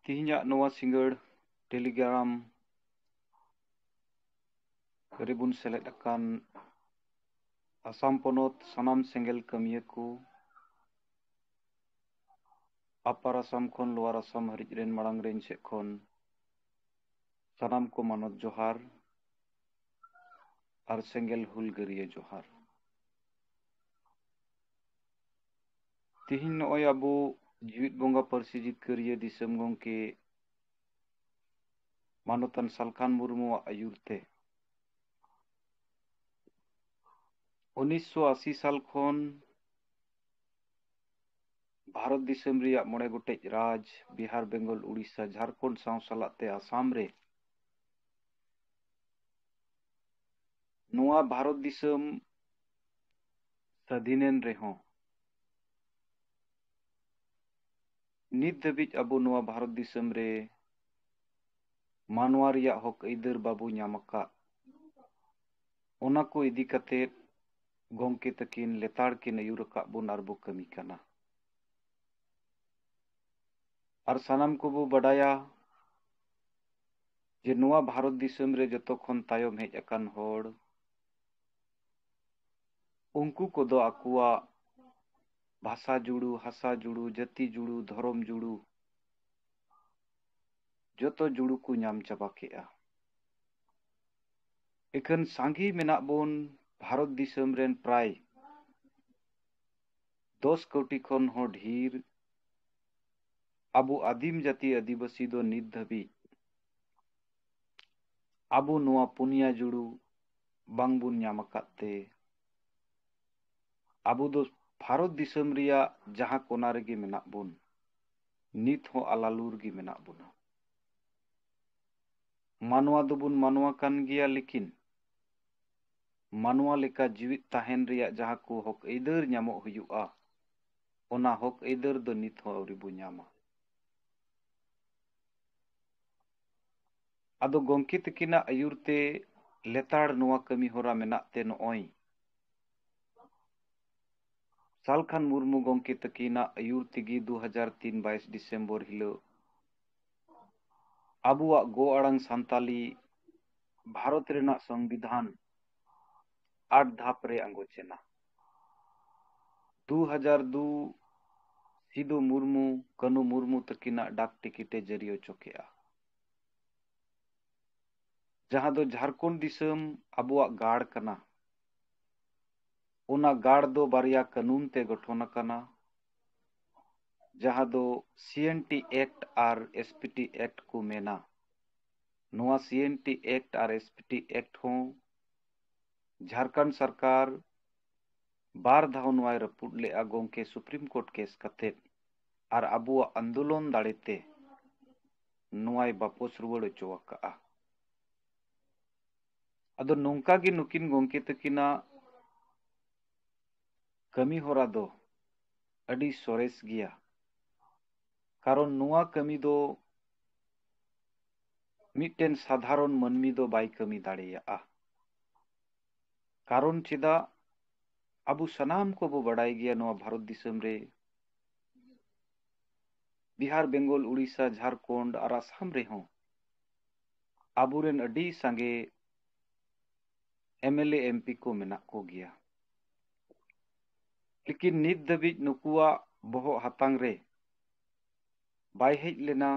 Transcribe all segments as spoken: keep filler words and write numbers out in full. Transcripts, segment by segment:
ᱛᱤᱦᱤᱧᱟᱜ ᱱᱚᱣᱟ ᱥᱤᱸᱜᱟᱹᱲ ᱴᱮᱞᱤᱜᱨᱟᱢ ᱨᱮᱵᱚᱱ ᱥᱮᱞᱮᱫ ᱟᱠᱟᱱ ᱟᱥᱟᱢ ᱯᱚᱱᱚᱛ ᱥᱟᱱᱟᱢ ᱥᱮᱸᱜᱮᱞ ᱠᱟᱹᱢᱤᱭᱟᱹ ᱠᱚ, ᱟᱯᱟᱨ ᱟᱥᱟᱢ ᱠᱷᱚᱱ ᱞᱳᱣᱟᱨ ᱟᱥᱟᱢ ᱦᱟᱹᱨᱤᱡ ᱨᱮᱱ ᱢᱟᱲᱟᱝ ᱨᱮ ᱤᱧ ᱥᱮᱫ ᱠᱷᱚᱱ ᱥᱟᱱᱟᱢ ᱠᱚ ᱢᱟᱱᱚᱛ ᱡᱚᱦᱟᱨ ᱟᱨ ᱥᱮᱸᱜᱮᱞ ᱦᱩᱞᱜᱟᱹᱨᱤᱭᱟᱹ ᱡᱚᱦᱟᱨ᱾ ᱛᱤᱦᱤᱧ ᱱᱚᱜᱼᱚᱭ ᱟᱵᱚ ᱡᱤᱣᱤᱫ ᱵᱚᱸᱜᱟ ᱯᱟᱹᱨᱥᱤ ᱡᱤᱛᱠᱟᱹᱨᱤᱭᱟᱹ ᱫᱤᱥᱚᱢ ᱜᱚᱢᱠᱮ ᱢᱟᱱᱚᱛᱟᱱ ᱥᱟᱞᱠᱷᱟᱱ ᱢᱩᱨᱢᱩᱣᱟᱜ ᱟᱹᱭᱩᱨ ᱛᱮ ᱩᱱᱤᱥᱥᱚ ᱟᱥᱤ ᱥᱟᱞ ᱠᱷᱚᱱ ᱵᱷᱟᱨᱚᱛ ᱫᱤᱥᱚᱢ ᱨᱮᱭᱟᱜ ᱢᱚᱬᱮ ᱜᱚᱴᱮᱡ ᱨᱟᱡᱽ, ᱵᱤᱦᱟᱨ, ᱵᱮᱝᱜᱚᱞ, ᱩᱲᱤᱥᱥᱟ, ᱡᱷᱟᱲᱠᱷᱚᱸᱰ ᱥᱟᱶ ᱥᱟᱞᱟᱜ ᱛᱮ ᱟᱥᱟᱢ ᱨᱮ ᱱᱚᱣᱟ ᱵᱷᱟᱨᱚᱛ ᱫᱤᱥᱚᱢ ᱥᱟᱹᱫᱷᱤᱱᱮᱱ ᱨᱮᱦᱚᱸ, ᱱᱤᱛ ᱫᱷᱟᱹᱵᱤᱡ ᱟᱵᱚ ᱱᱚᱣᱟ ᱵᱷᱟᱨᱚᱛ ᱫᱤᱥᱚᱢ ᱨᱮ ᱢᱟᱱᱣᱟ ᱨᱮᱭᱟᱜ ᱦᱚᱠ ᱟᱹᱭᱫᱟᱹᱨ ᱵᱟᱵᱚ ᱧᱟᱢ ᱟᱠᱟᱫ, ᱚᱱᱟ ᱠᱚ ᱤᱫᱤ ᱠᱟᱛᱮ ᱜᱚᱢᱠᱮ ᱛᱟᱹᱠᱤᱱ ᱞᱮᱛᱟᱲ ᱠᱤᱱ ᱟᱹᱭᱩᱨ ᱟᱠᱟᱫ ᱵᱚᱱ ᱟᱨ ᱵᱚ ᱠᱟᱹᱢᱤ ᱠᱟᱱᱟ᱾ ᱟᱨ ᱥᱟᱱᱟᱢ ᱠᱚᱵᱚ ᱵᱟᱰᱟᱭᱟ ᱡᱮ ᱱᱚᱣᱟ ᱵᱷᱟᱨᱚᱛ ᱫᱤᱥᱚᱢ ᱨᱮ ᱡᱚᱛᱚ ᱠᱷᱚᱱ ᱛᱟᱭᱚᱢ ᱦᱮᱡ ᱟᱠᱟᱱ ᱦᱚᱲ, ᱩᱱᱠᱩ ᱠᱚᱫᱚ ᱟᱠᱚᱣᱟᱜ ᱵᱷᱟᱥᱟ ᱡᱩᱲᱩ, ᱦᱟᱥᱟ ᱡᱩᱲᱩ, ᱡᱟᱹᱛᱤ ᱡᱩᱲᱩ, ᱫᱷᱚᱨᱚᱢ ᱡᱩᱲᱩ, ᱡᱚᱛᱚ ᱡᱩᱲᱩ ᱠᱚ ᱧᱟᱢ ᱪᱟᱵᱟ ᱠᱮᱜᱼᱟ᱾ ᱮᱠᱷᱟᱱ ᱥᱟᱸᱜᱮ ᱢᱮᱱᱟᱜ ᱵᱚᱱ ᱵᱷᱟᱨᱚᱛ ᱫᱤᱥᱚᱢ ᱨᱮᱱ ᱯᱨᱟᱭ ᱫᱚᱥ ᱠᱳᱴᱤ ᱠᱷᱚᱱ ᱦᱚᱸ ᱰᱷᱮᱨ ᱟᱵᱚ ᱟᱹᱫᱤᱢ ᱡᱟᱹᱛᱤ ᱟᱹᱫᱤᱵᱟᱹᱥᱤ ᱫᱚ ᱱᱤᱛ ᱫᱷᱟᱹᱵᱤᱡ ᱟᱵᱚ ᱱᱚᱣᱟ ᱯᱩᱱᱭᱟ ᱡᱩᱲᱩ ᱵᱟᱝᱵᱚᱱ ᱧᱟᱢ ᱟᱠᱟᱫ ᱛᱮ ᱟᱵᱚ ᱫᱚ ᱵᱷᱟᱨᱚᱛ ᱫᱤᱥᱚᱢ ᱨᱮᱭᱟᱜ ᱡᱟᱦᱟᱸ ᱠᱚᱱᱟ ᱨᱮᱜᱮ ᱢᱮᱱᱟᱜ ᱵᱚᱱ, ᱱᱤᱛ ᱦᱚᱸ ᱟᱞᱟᱞᱩᱨ ᱜᱮ ᱢᱮᱱᱟᱜ ᱵᱚᱱᱟ᱾ ᱢᱟᱱᱣᱟ ᱫᱚᱵᱚᱱ ᱢᱟᱱᱣᱟ ᱠᱟᱱ ᱜᱮᱭᱟ, ᱞᱮᱠᱤᱱ ᱢᱟᱱᱣᱟ ᱞᱮᱠᱟ ᱡᱤᱣᱤᱫ ᱛᱟᱦᱮᱱ ᱨᱮᱭᱟᱜ ᱡᱟᱦᱟᱸ ᱠᱚ ᱦᱚᱠ ᱟᱹᱭᱫᱟᱹᱨ ᱧᱟᱢᱚᱜ ᱦᱩᱭᱩᱜᱼᱟ, ᱚᱱᱟ ᱦᱚᱠ ᱟᱹᱭᱫᱟᱹᱨ ᱫᱚ ᱱᱤᱛ ᱦᱚᱸ ᱟᱹᱣᱨᱤ ᱵᱚ ᱧᱟᱢᱟ᱾ ᱟᱫᱚ ᱜᱚᱢᱠᱮ ᱛᱟᱹᱠᱤᱱᱟᱜ ᱟᱹᱭᱩᱨ ᱛᱮ ᱞᱮᱛᱟᱲ ᱱᱚᱣᱟ ᱠᱟᱹᱢᱤ ᱦᱚᱨᱟ ᱢᱮᱱᱟᱜ ᱛᱮ ᱱᱚᱜᱼᱚᱭ ᱥᱟᱞᱠᱷᱟᱱ ᱢᱩᱨᱢᱩ ᱜᱚᱢᱠᱮ ᱛᱟᱹᱠᱤᱱᱟᱜ ᱟᱹᱭᱩᱨ ᱛᱮᱜᱮ ᱫᱩ ᱦᱟᱡᱟᱨ ᱛᱤᱱ ᱵᱟᱭᱤᱥ ᱰᱤᱥᱮᱢᱵᱚᱨ ᱦᱤᱞᱳᱜ ᱟᱵᱚᱣᱟᱜ ᱜᱚ ᱟᱲᱟᱝ ᱥᱟᱱᱛᱟᱞᱤ ᱵᱷᱟᱨᱚᱛ ᱨᱮᱱᱟᱜ ᱥᱚᱝᱵᱤᱫᱷᱟᱱ ᱟᱴ ᱫᱷᱟᱯ ᱨᱮ ᱟᱸᱜᱚᱪ ᱮᱱᱟ᱾ ᱫᱩ ᱦᱟᱡᱟᱨ ᱫᱩ ᱥᱤᱫᱩ ᱢᱩᱨᱢᱩ, ᱠᱟᱹᱱᱩ ᱢᱩᱨᱢᱩ ᱛᱟᱹᱠᱤᱱᱟᱜ ᱰᱟᱠ ᱴᱤᱠᱤᱴ ᱮ ᱡᱟᱹᱨᱤ ᱚᱪᱚ ᱠᱮᱜᱼᱟ, ᱡᱟᱦᱟᱸ ᱫᱚ ᱡᱷᱟᱲᱠᱷᱚᱸᱰ ᱫᱤᱥᱚᱢ ᱟᱵᱚᱣᱟᱜ ᱜᱟᱲ ᱠᱟᱱᱟ᱾ ᱚᱱᱟ ᱜᱟᱲ ᱫᱚ ᱵᱟᱨᱭᱟ ᱠᱟᱹᱱᱩᱱ ᱛᱮ ᱜᱚᱴᱷᱚᱱ ᱟᱠᱟᱱᱟ, ᱡᱟᱦᱟᱸ ᱫᱚ ᱥᱤ ᱮᱱ ᱴᱤ ᱮᱠᱴ ᱟᱨ ᱮᱥ ᱯᱤ ᱴᱤ ᱮᱠᱴ ᱠᱚ ᱢᱮᱱᱟ᱾ ᱱᱚᱣᱟ ᱥᱤ ᱮᱱ ᱴᱤ ᱮᱠᱴ ᱟᱨ ᱮᱥ ᱯᱤ ᱴᱤ ᱮᱠᱴ ᱦᱚᱸ ᱡᱷᱟᱲᱠᱷᱚᱸᱰ ᱥᱚᱨᱠᱟᱨ ᱵᱟᱨ ᱫᱷᱟᱣ ᱱᱚᱣᱟᱭ ᱨᱟᱹᱯᱩᱫ ᱞᱮᱜᱼᱟ ᱜᱚᱢᱠᱮ ᱥᱩᱯᱨᱤᱢ ᱠᱳᱨᱴ ᱠᱮᱥ ᱠᱟᱛᱮᱫ, ᱟᱨ ᱟᱵᱚᱣᱟᱜ ᱟᱱᱫᱳᱞᱚᱱ ᱫᱟᱲᱮᱛᱮ ᱱᱚᱣᱟᱭ ᱵᱟᱯᱚᱥ ᱨᱩᱣᱟᱹᱲ ᱦᱚᱪᱚ ᱟᱠᱟᱜᱼᱟ᱾ ᱟᱫᱚ ᱱᱚᱝᱠᱟ ᱜᱮ ᱱᱩᱠᱤᱱ ᱜᱚᱢᱠᱮ ᱛᱟᱹᱠᱤᱱᱟᱜ ᱠᱟᱹᱢᱤ ᱦᱚᱨᱟ ᱫᱚ ᱟᱹᱰᱤ ᱥᱚᱨᱮᱥ ᱜᱮᱭᱟ, ᱠᱟᱨᱚᱱ ᱱᱚᱣᱟ ᱠᱟᱹᱢᱤ ᱫᱚ ᱢᱤᱫᱴᱮᱱ ᱥᱟᱫᱷᱟᱨᱚᱱ ᱢᱟᱹᱱᱢᱤ ᱫᱚ ᱵᱟᱭ ᱠᱟᱹᱢᱤ ᱫᱟᱲᱮᱭᱟᱜᱼᱟ᱾ ᱠᱟᱨᱚᱱ ᱪᱮᱫᱟᱜ? ᱟᱵᱚ ᱥᱟᱱᱟᱢ ᱠᱚᱵᱚ ᱵᱟᱰᱟᱭ ᱜᱮᱭᱟ, ᱱᱚᱣᱟ ᱵᱷᱟᱨᱚᱛ ᱫᱤᱥᱚᱢ ᱨᱮ ᱵᱤᱦᱟᱨ, ᱵᱮᱝᱜᱚᱞ, ᱩᱲᱤᱥᱥᱟ, ᱡᱷᱟᱲᱠᱷᱚᱸᱰ ᱟᱨ ᱟᱥᱟᱢ ᱨᱮᱦᱚᱸ ᱟᱵᱚᱨᱮᱱ ᱟᱹᱰᱤ ᱥᱟᱸᱜᱮ M L A, M P ᱠᱚ ᱢᱮᱱᱟᱜ ᱠᱚᱜᱮᱭᱟ᱾ ᱞᱮᱠᱤᱱ ᱱᱤᱛ ᱫᱷᱟᱹᱵᱤᱡ ᱱᱩᱠᱩᱣᱟᱜ ᱵᱚᱦᱚᱜ ᱦᱟᱛᱟᱝ ᱨᱮ ᱵᱟᱭ ᱦᱮᱡ ᱞᱮᱱᱟ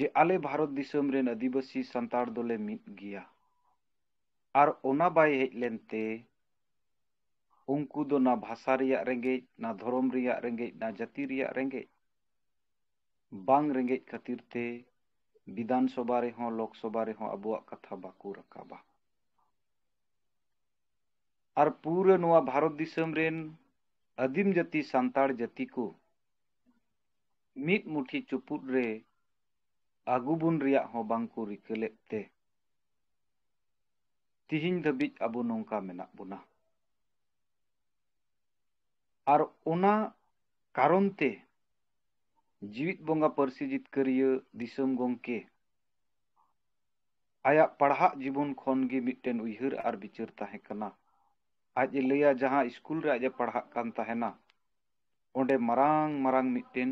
ᱡᱮ ᱟᱞᱮ ᱵᱷᱟᱨᱚᱛ ᱫᱤᱥᱚᱢ ᱨᱮᱱ ᱟᱹᱫᱤᱵᱟᱹᱥᱤ ᱥᱟᱱᱛᱟᱲ ᱫᱚᱞᱮ ᱢᱤᱫ ᱜᱮᱭᱟ᱾ ᱟᱨ ᱚᱱᱟ ᱵᱟᱭ ᱦᱮᱡ ᱞᱮᱱᱛᱮ ᱩᱱᱠᱩ ᱫᱚ ᱱᱟ ᱵᱷᱟᱥᱟ ᱨᱮᱭᱟᱜ ᱨᱮᱸᱜᱮᱡ, ᱱᱟ ᱫᱷᱚᱨᱚᱢ ᱨᱮᱭᱟᱜ ᱨᱮᱸᱜᱮᱡ, ᱱᱟ ᱡᱟᱹᱛᱤ ᱨᱮᱭᱟᱜ ᱨᱮᱸᱜᱮᱡ, ᱵᱟᱝ ᱨᱮᱸᱜᱮᱡ ᱠᱷᱟᱹᱛᱤᱨ ᱛᱮ ᱵᱤᱫᱷᱟᱱ ᱥᱚᱵᱷᱟ ᱨᱮᱦᱚᱸ, ᱞᱳᱠ ᱥᱚᱵᱷᱟ ᱨᱮᱦᱚᱸ ᱟᱵᱚᱣᱟᱜ ᱠᱟᱛᱷᱟ ᱵᱟᱠᱚ ᱨᱟᱠᱟᱵᱟ᱾ ᱟᱨ ᱯᱩᱨᱟᱹ ᱱᱚᱣᱟ ᱵᱷᱟᱨᱚᱛ ᱫᱤᱥᱚᱢ ᱨᱮᱱ ᱟᱹᱫᱤᱢ ᱡᱟᱹᱛᱤ ᱥᱟᱱᱛᱟᱲ ᱡᱟᱹᱛᱤ ᱠᱚ ᱢᱤᱫ ᱢᱩᱴᱷᱤ ᱪᱩᱯᱩᱫ ᱨᱮ ᱟᱹᱜᱩ ᱵᱚᱱ ᱨᱮᱭᱟᱜ ᱦᱚᱸ ᱵᱟᱝ ᱠᱚ ᱨᱤᱠᱟᱹ ᱞᱮᱫ ᱛᱮ ᱛᱤᱦᱤᱧ ᱫᱷᱟᱹᱵᱤᱡ ᱟᱵᱚ ᱱᱚᱝᱠᱟ ᱢᱮᱱᱟᱜ ᱵᱚᱱᱟ᱾ ᱟᱨ ᱚᱱᱟ ᱠᱟᱨᱚᱱ ᱛᱮ ᱡᱤᱣᱤᱫ ᱵᱚᱸᱜᱟ ᱯᱟᱹᱨᱥᱤ ᱡᱤᱛᱠᱟᱹᱨᱤᱭᱟᱹ ᱫᱤᱥᱚᱢ ᱜᱚᱢᱠᱮ ᱟᱭᱟᱜ ᱯᱟᱲᱦᱟᱜ ᱡᱤᱵᱚᱱ ᱠᱷᱚᱱ ᱜᱮ ᱢᱤᱫᱴᱮᱱ ᱩᱭᱦᱟᱹᱨ ᱟᱨ ᱵᱤᱪᱟᱹᱨ ᱛᱟᱦᱮᱸ ᱠᱟᱱᱟ᱾ ᱟᱡ ᱮ ᱞᱟᱹᱭᱟ, ᱡᱟᱦᱟᱸ ᱥᱠᱩᱞ ᱨᱮ ᱟᱡ ᱮ ᱯᱟᱲᱦᱟᱜ ᱠᱟᱱ ᱛᱟᱦᱮᱱᱟ, ᱚᱸᱰᱮ ᱢᱟᱨᱟᱝ ᱢᱟᱨᱟᱝ ᱢᱤᱫᱴᱮᱱ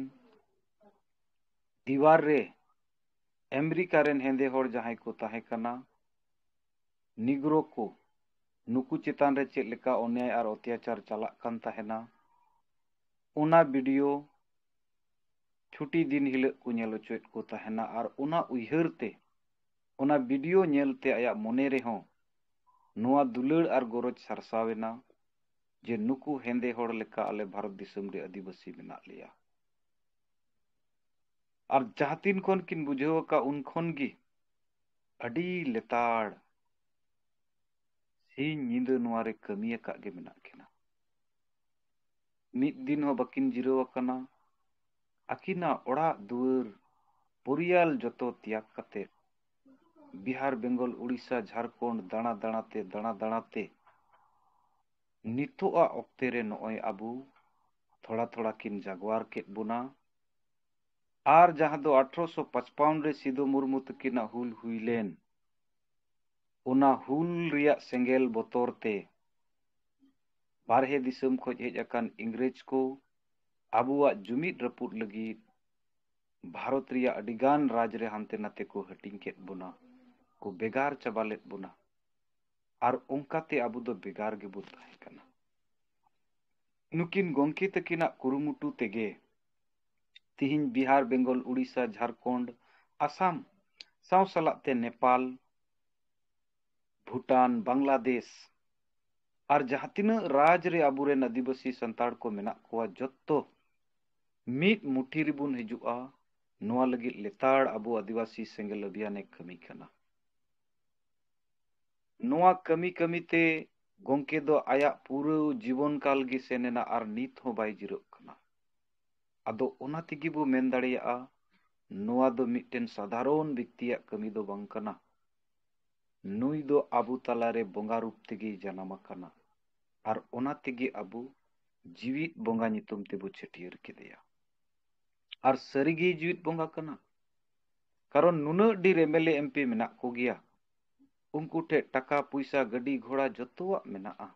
ᱫᱤᱣᱟᱨ ᱨᱮ ᱟᱢᱮᱨᱤᱠᱟ ᱨᱮᱱ ᱦᱮᱸᱫᱮ ᱦᱚᱲ ᱡᱟᱦᱟᱸᱭ ᱠᱚ ᱛᱟᱦᱮᱸ ᱠᱟᱱᱟ, ᱱᱤᱜᱽᱨᱳ ᱠᱚ, ᱱᱩᱠᱩ ᱪᱮᱛᱟᱱ ᱨᱮ ᱪᱮᱫ ᱞᱮᱠᱟ ᱚᱱᱭᱟᱭ ᱟᱨ ᱚᱛᱭᱟᱪᱟᱨ ᱪᱟᱞᱟᱜ ᱠᱟᱱ ᱛᱟᱦᱮᱱᱟ, ᱚᱱᱟ ᱵᱷᱤᱰᱤᱭᱳ ᱪᱷᱩᱴᱤ ᱫᱤᱱ ᱦᱤᱞᱳᱜ ᱠᱚ ᱧᱮᱞ ᱦᱚᱪᱚᱭᱮᱫ ᱠᱚ ᱛᱟᱦᱮᱱᱟ᱾ ᱟᱨ ᱚᱱᱟ ᱩᱭᱦᱟᱹᱨ ᱛᱮ, ᱚᱱᱟ ᱵᱷᱤᱰᱤᱭᱳ ᱧᱮᱞ ᱛᱮ ᱟᱭᱟᱜ ᱢᱚᱱᱮ ᱨᱮᱦᱚᱸ ᱱᱚᱣᱟ ᱫᱩᱞᱟᱹᱲ ᱟᱨ ᱜᱚᱨᱚᱡᱽ ᱥᱟᱨᱥᱟᱣ ᱮᱱᱟ ᱡᱮ ᱱᱩᱠᱩ ᱦᱮᱸᱫᱮ ᱦᱚᱲ ᱞᱮᱠᱟ ᱟᱞᱮ ᱵᱷᱟᱨᱚᱛ ᱫᱤᱥᱚᱢ ᱨᱮ ᱟᱹᱫᱤᱵᱟᱹᱥᱤ ᱢᱮᱱᱟᱜ ᱞᱮᱭᱟ᱾ ᱟᱨ ᱡᱟᱦᱟᱸ ᱛᱤᱱ ᱠᱷᱚᱱ ᱠᱤᱱ ᱵᱩᱡᱷᱟᱹᱣ ᱟᱠᱟᱫ, ᱩᱱ ᱠᱷᱚᱱ ᱜᱮ ᱟᱹᱰᱤ ᱞᱮᱛᱟᱲ ᱥᱤᱧ ᱧᱤᱫᱟᱹ ᱱᱚᱣᱟ ᱨᱮ ᱠᱟᱹᱢᱤ ᱟᱠᱟᱫ ᱜᱮ ᱢᱮᱱᱟᱜ ᱠᱤᱱᱟ᱾ ᱢᱤᱫ ᱫᱤᱱ ᱦᱚᱸ ᱵᱟᱹᱠᱤᱱ ᱡᱤᱨᱟᱹᱣ ᱟᱠᱟᱱᱟ᱾ ᱟᱹᱠᱤᱱᱟᱜ ᱚᱲᱟᱜ ᱫᱩᱣᱟᱹᱨ, ᱯᱚᱨᱤᱭᱟᱞ ᱡᱚᱛᱚ ᱛᱮᱭᱟᱜ ᱠᱟᱛᱮ, ᱵᱤᱦᱟᱨ, ᱵᱮᱝᱜᱚᱞ, ᱩᱲᱤᱥᱥᱟ, ᱡᱷᱟᱲᱠᱷᱚᱸᱰ ᱫᱟᱬᱟ ᱫᱟᱬᱟ ᱛᱮ, ᱫᱟᱬᱟ ᱫᱟᱬᱟ ᱛᱮ, ᱱᱤᱛᱚᱜᱟᱜ ᱚᱠᱛᱮ ᱨᱮ ᱱᱚᱜᱼᱚᱭ ᱟᱵᱚ ᱛᱷᱚᱲᱟ ᱛᱷᱚᱲᱟ ᱠᱤᱱ ᱡᱟᱜᱣᱟᱨ ᱠᱮᱫ ᱵᱚᱱᱟ᱾ ᱟᱨ ᱡᱟᱦᱟᱸ ᱫᱚ ᱟᱴᱷᱨᱚᱥᱚ ᱯᱟᱸᱪᱯᱟᱣᱱ ᱨᱮ ᱥᱤᱫᱩ ᱢᱩᱨᱢᱩ ᱛᱟᱹᱠᱤᱱᱟᱜ ᱦᱩᱞ ᱦᱩᱭ ᱞᱮᱱ, ᱚᱱᱟ ᱦᱩᱞ ᱨᱮᱭᱟᱜ ᱥᱮᱸᱜᱮᱞ ᱵᱚᱛᱚᱨ ᱛᱮ ᱵᱟᱨᱦᱮ ᱫᱤᱥᱚᱢ ᱠᱷᱚᱱ ᱦᱮᱡ ᱟᱠᱟᱱ ᱤᱝᱨᱮᱡᱽ ᱠᱚ ᱟᱵᱚᱣᱟᱜ ᱡᱩᱢᱤᱫ ᱨᱟᱹᱯᱩᱫ ᱞᱟᱹᱜᱤᱫ ᱵᱷᱟᱨᱚᱛ ᱨᱮᱭᱟᱜ ᱟᱹᱰᱤᱜᱟᱱ ᱨᱟᱡᱽ ᱨᱮ ᱦᱟᱱᱛᱮ ᱱᱟᱛᱮ ᱠᱚ ᱦᱟᱹᱴᱤᱧ ᱠᱮᱫ ᱵᱚᱱᱟ, ᱠᱚ ᱵᱷᱮᱜᱟᱨ ᱪᱟᱵᱟ ᱞᱮᱫ ᱵᱚᱱᱟ᱾ ᱟᱨ ᱚᱱᱠᱟᱛᱮ ᱟᱵᱚ ᱫᱚ ᱵᱷᱮᱜᱟᱨ ᱜᱮᱵᱚ ᱛᱟᱦᱮᱸ ᱠᱟᱱᱟ᱾ ᱱᱩᱠᱤᱱ ᱜᱚᱢᱠᱮ ᱛᱟᱹᱠᱤᱱᱟᱜ ᱠᱩᱨᱩᱢᱩᱴᱩ ᱛᱮᱜᱮ ᱛᱤᱦᱤᱧ ᱵᱤᱦᱟᱨ, ᱵᱮᱝᱜᱚᱞ, ᱩᱲᱤᱥᱥᱟ, ᱡᱷᱟᱲᱠᱷᱚᱸᱰ, ᱟᱥᱟᱢ ᱥᱟᱶ ᱥᱟᱞᱟᱜ ᱛᱮ ᱱᱮᱯᱟᱞ, ᱵᱷᱩᱴᱟᱱ, ᱵᱟᱝᱞᱟᱫᱮᱥ ᱟᱨ ᱡᱟᱦᱟᱸ ᱛᱤᱱᱟᱹᱜ ᱨᱟᱡᱽ ᱨᱮ ᱟᱵᱚᱨᱮᱱ ᱟᱹᱫᱤᱵᱟᱹᱥᱤ ᱥᱟᱱᱛᱟᱲ ᱠᱚ ᱢᱮᱱᱟᱜ ᱠᱚᱣᱟ, ᱡᱚᱛᱚ ᱢᱤᱫ ᱢᱩᱴᱷᱤ ᱨᱮᱵᱚᱱ ᱦᱤᱡᱩᱜᱼᱟ᱾ ᱱᱚᱣᱟ ᱞᱟᱹᱜᱤᱫ ᱞᱮᱛᱟᱲ ᱟᱵᱚ ᱟᱹᱫᱤᱵᱟᱹᱥᱤ ᱥᱮᱸᱜᱮᱞ ᱟᱵᱷᱤᱭᱟᱱᱮ ᱠᱟᱹᱢᱤ ᱠᱟᱱᱟ᱾ ᱱᱚᱣᱟ ᱠᱟᱹᱢᱤ ᱠᱟᱹᱢᱤ ᱛᱮ ᱜᱚᱢᱠᱮ ᱫᱚ ᱟᱭᱟᱜ ᱯᱩᱨᱟᱹ ᱡᱤᱵᱚᱱ ᱠᱟᱞ ᱜᱮ ᱥᱮᱱ ᱮᱱᱟ ᱟᱨ ᱱᱤᱛ ᱦᱚᱸ ᱵᱟᱭ ᱡᱤᱨᱟᱹᱜ ᱠᱟᱱᱟ᱾ ᱟᱫᱚ ᱚᱱᱟ ᱛᱮᱜᱮ ᱵᱚ ᱢᱮᱱ ᱫᱟᱲᱮᱭᱟᱜᱼᱟ, ᱱᱚᱣᱟ ᱫᱚ ᱢᱤᱫᱴᱮᱱ ᱥᱟᱫᱷᱟᱨᱚᱱ ᱵᱮᱠᱛᱤᱭᱟᱜ ᱠᱟᱹᱢᱤ ᱫᱚ ᱵᱟᱝ ᱠᱟᱱᱟ᱾ ᱱᱩᱭ ᱫᱚ ᱟᱵᱚ ᱛᱟᱞᱟᱨᱮ ᱵᱚᱸᱜᱟ ᱨᱩᱯ ᱛᱮᱜᱮᱭ ᱡᱟᱱᱟᱢ ᱟᱠᱟᱱᱟ᱾ ᱟᱨ ᱚᱱᱟ ᱛᱮᱜᱮ ᱟᱵᱚ ᱡᱤᱣᱤᱫ ᱵᱚᱸᱜᱟ ᱧᱩᱛᱩᱢ ᱛᱮᱵᱚ ᱪᱷᱟᱹᱴᱭᱟᱹᱨ ᱠᱮᱫᱮᱭᱟ᱾ ᱟᱨ ᱥᱟᱹᱨᱤᱜᱮ ᱡᱤᱣᱤᱫ ᱵᱚᱸᱜᱟ ᱠᱟᱱᱟ᱾ ᱠᱟᱨᱚᱱ ᱱᱩᱱᱟᱹᱜ ᱰᱷᱮᱨ M L A, M P ᱢᱮᱱᱟᱜ ᱠᱚᱜᱮᱭᱟ, ᱩᱱᱠᱩ ᱴᱷᱮᱱ ᱴᱟᱠᱟ ᱯᱚᱭᱥᱟ, ᱜᱟᱹᱰᱤ ᱜᱷᱚᱲᱟ ᱡᱚᱛᱚᱣᱟᱜ ᱢᱮᱱᱟᱜᱼᱟ᱾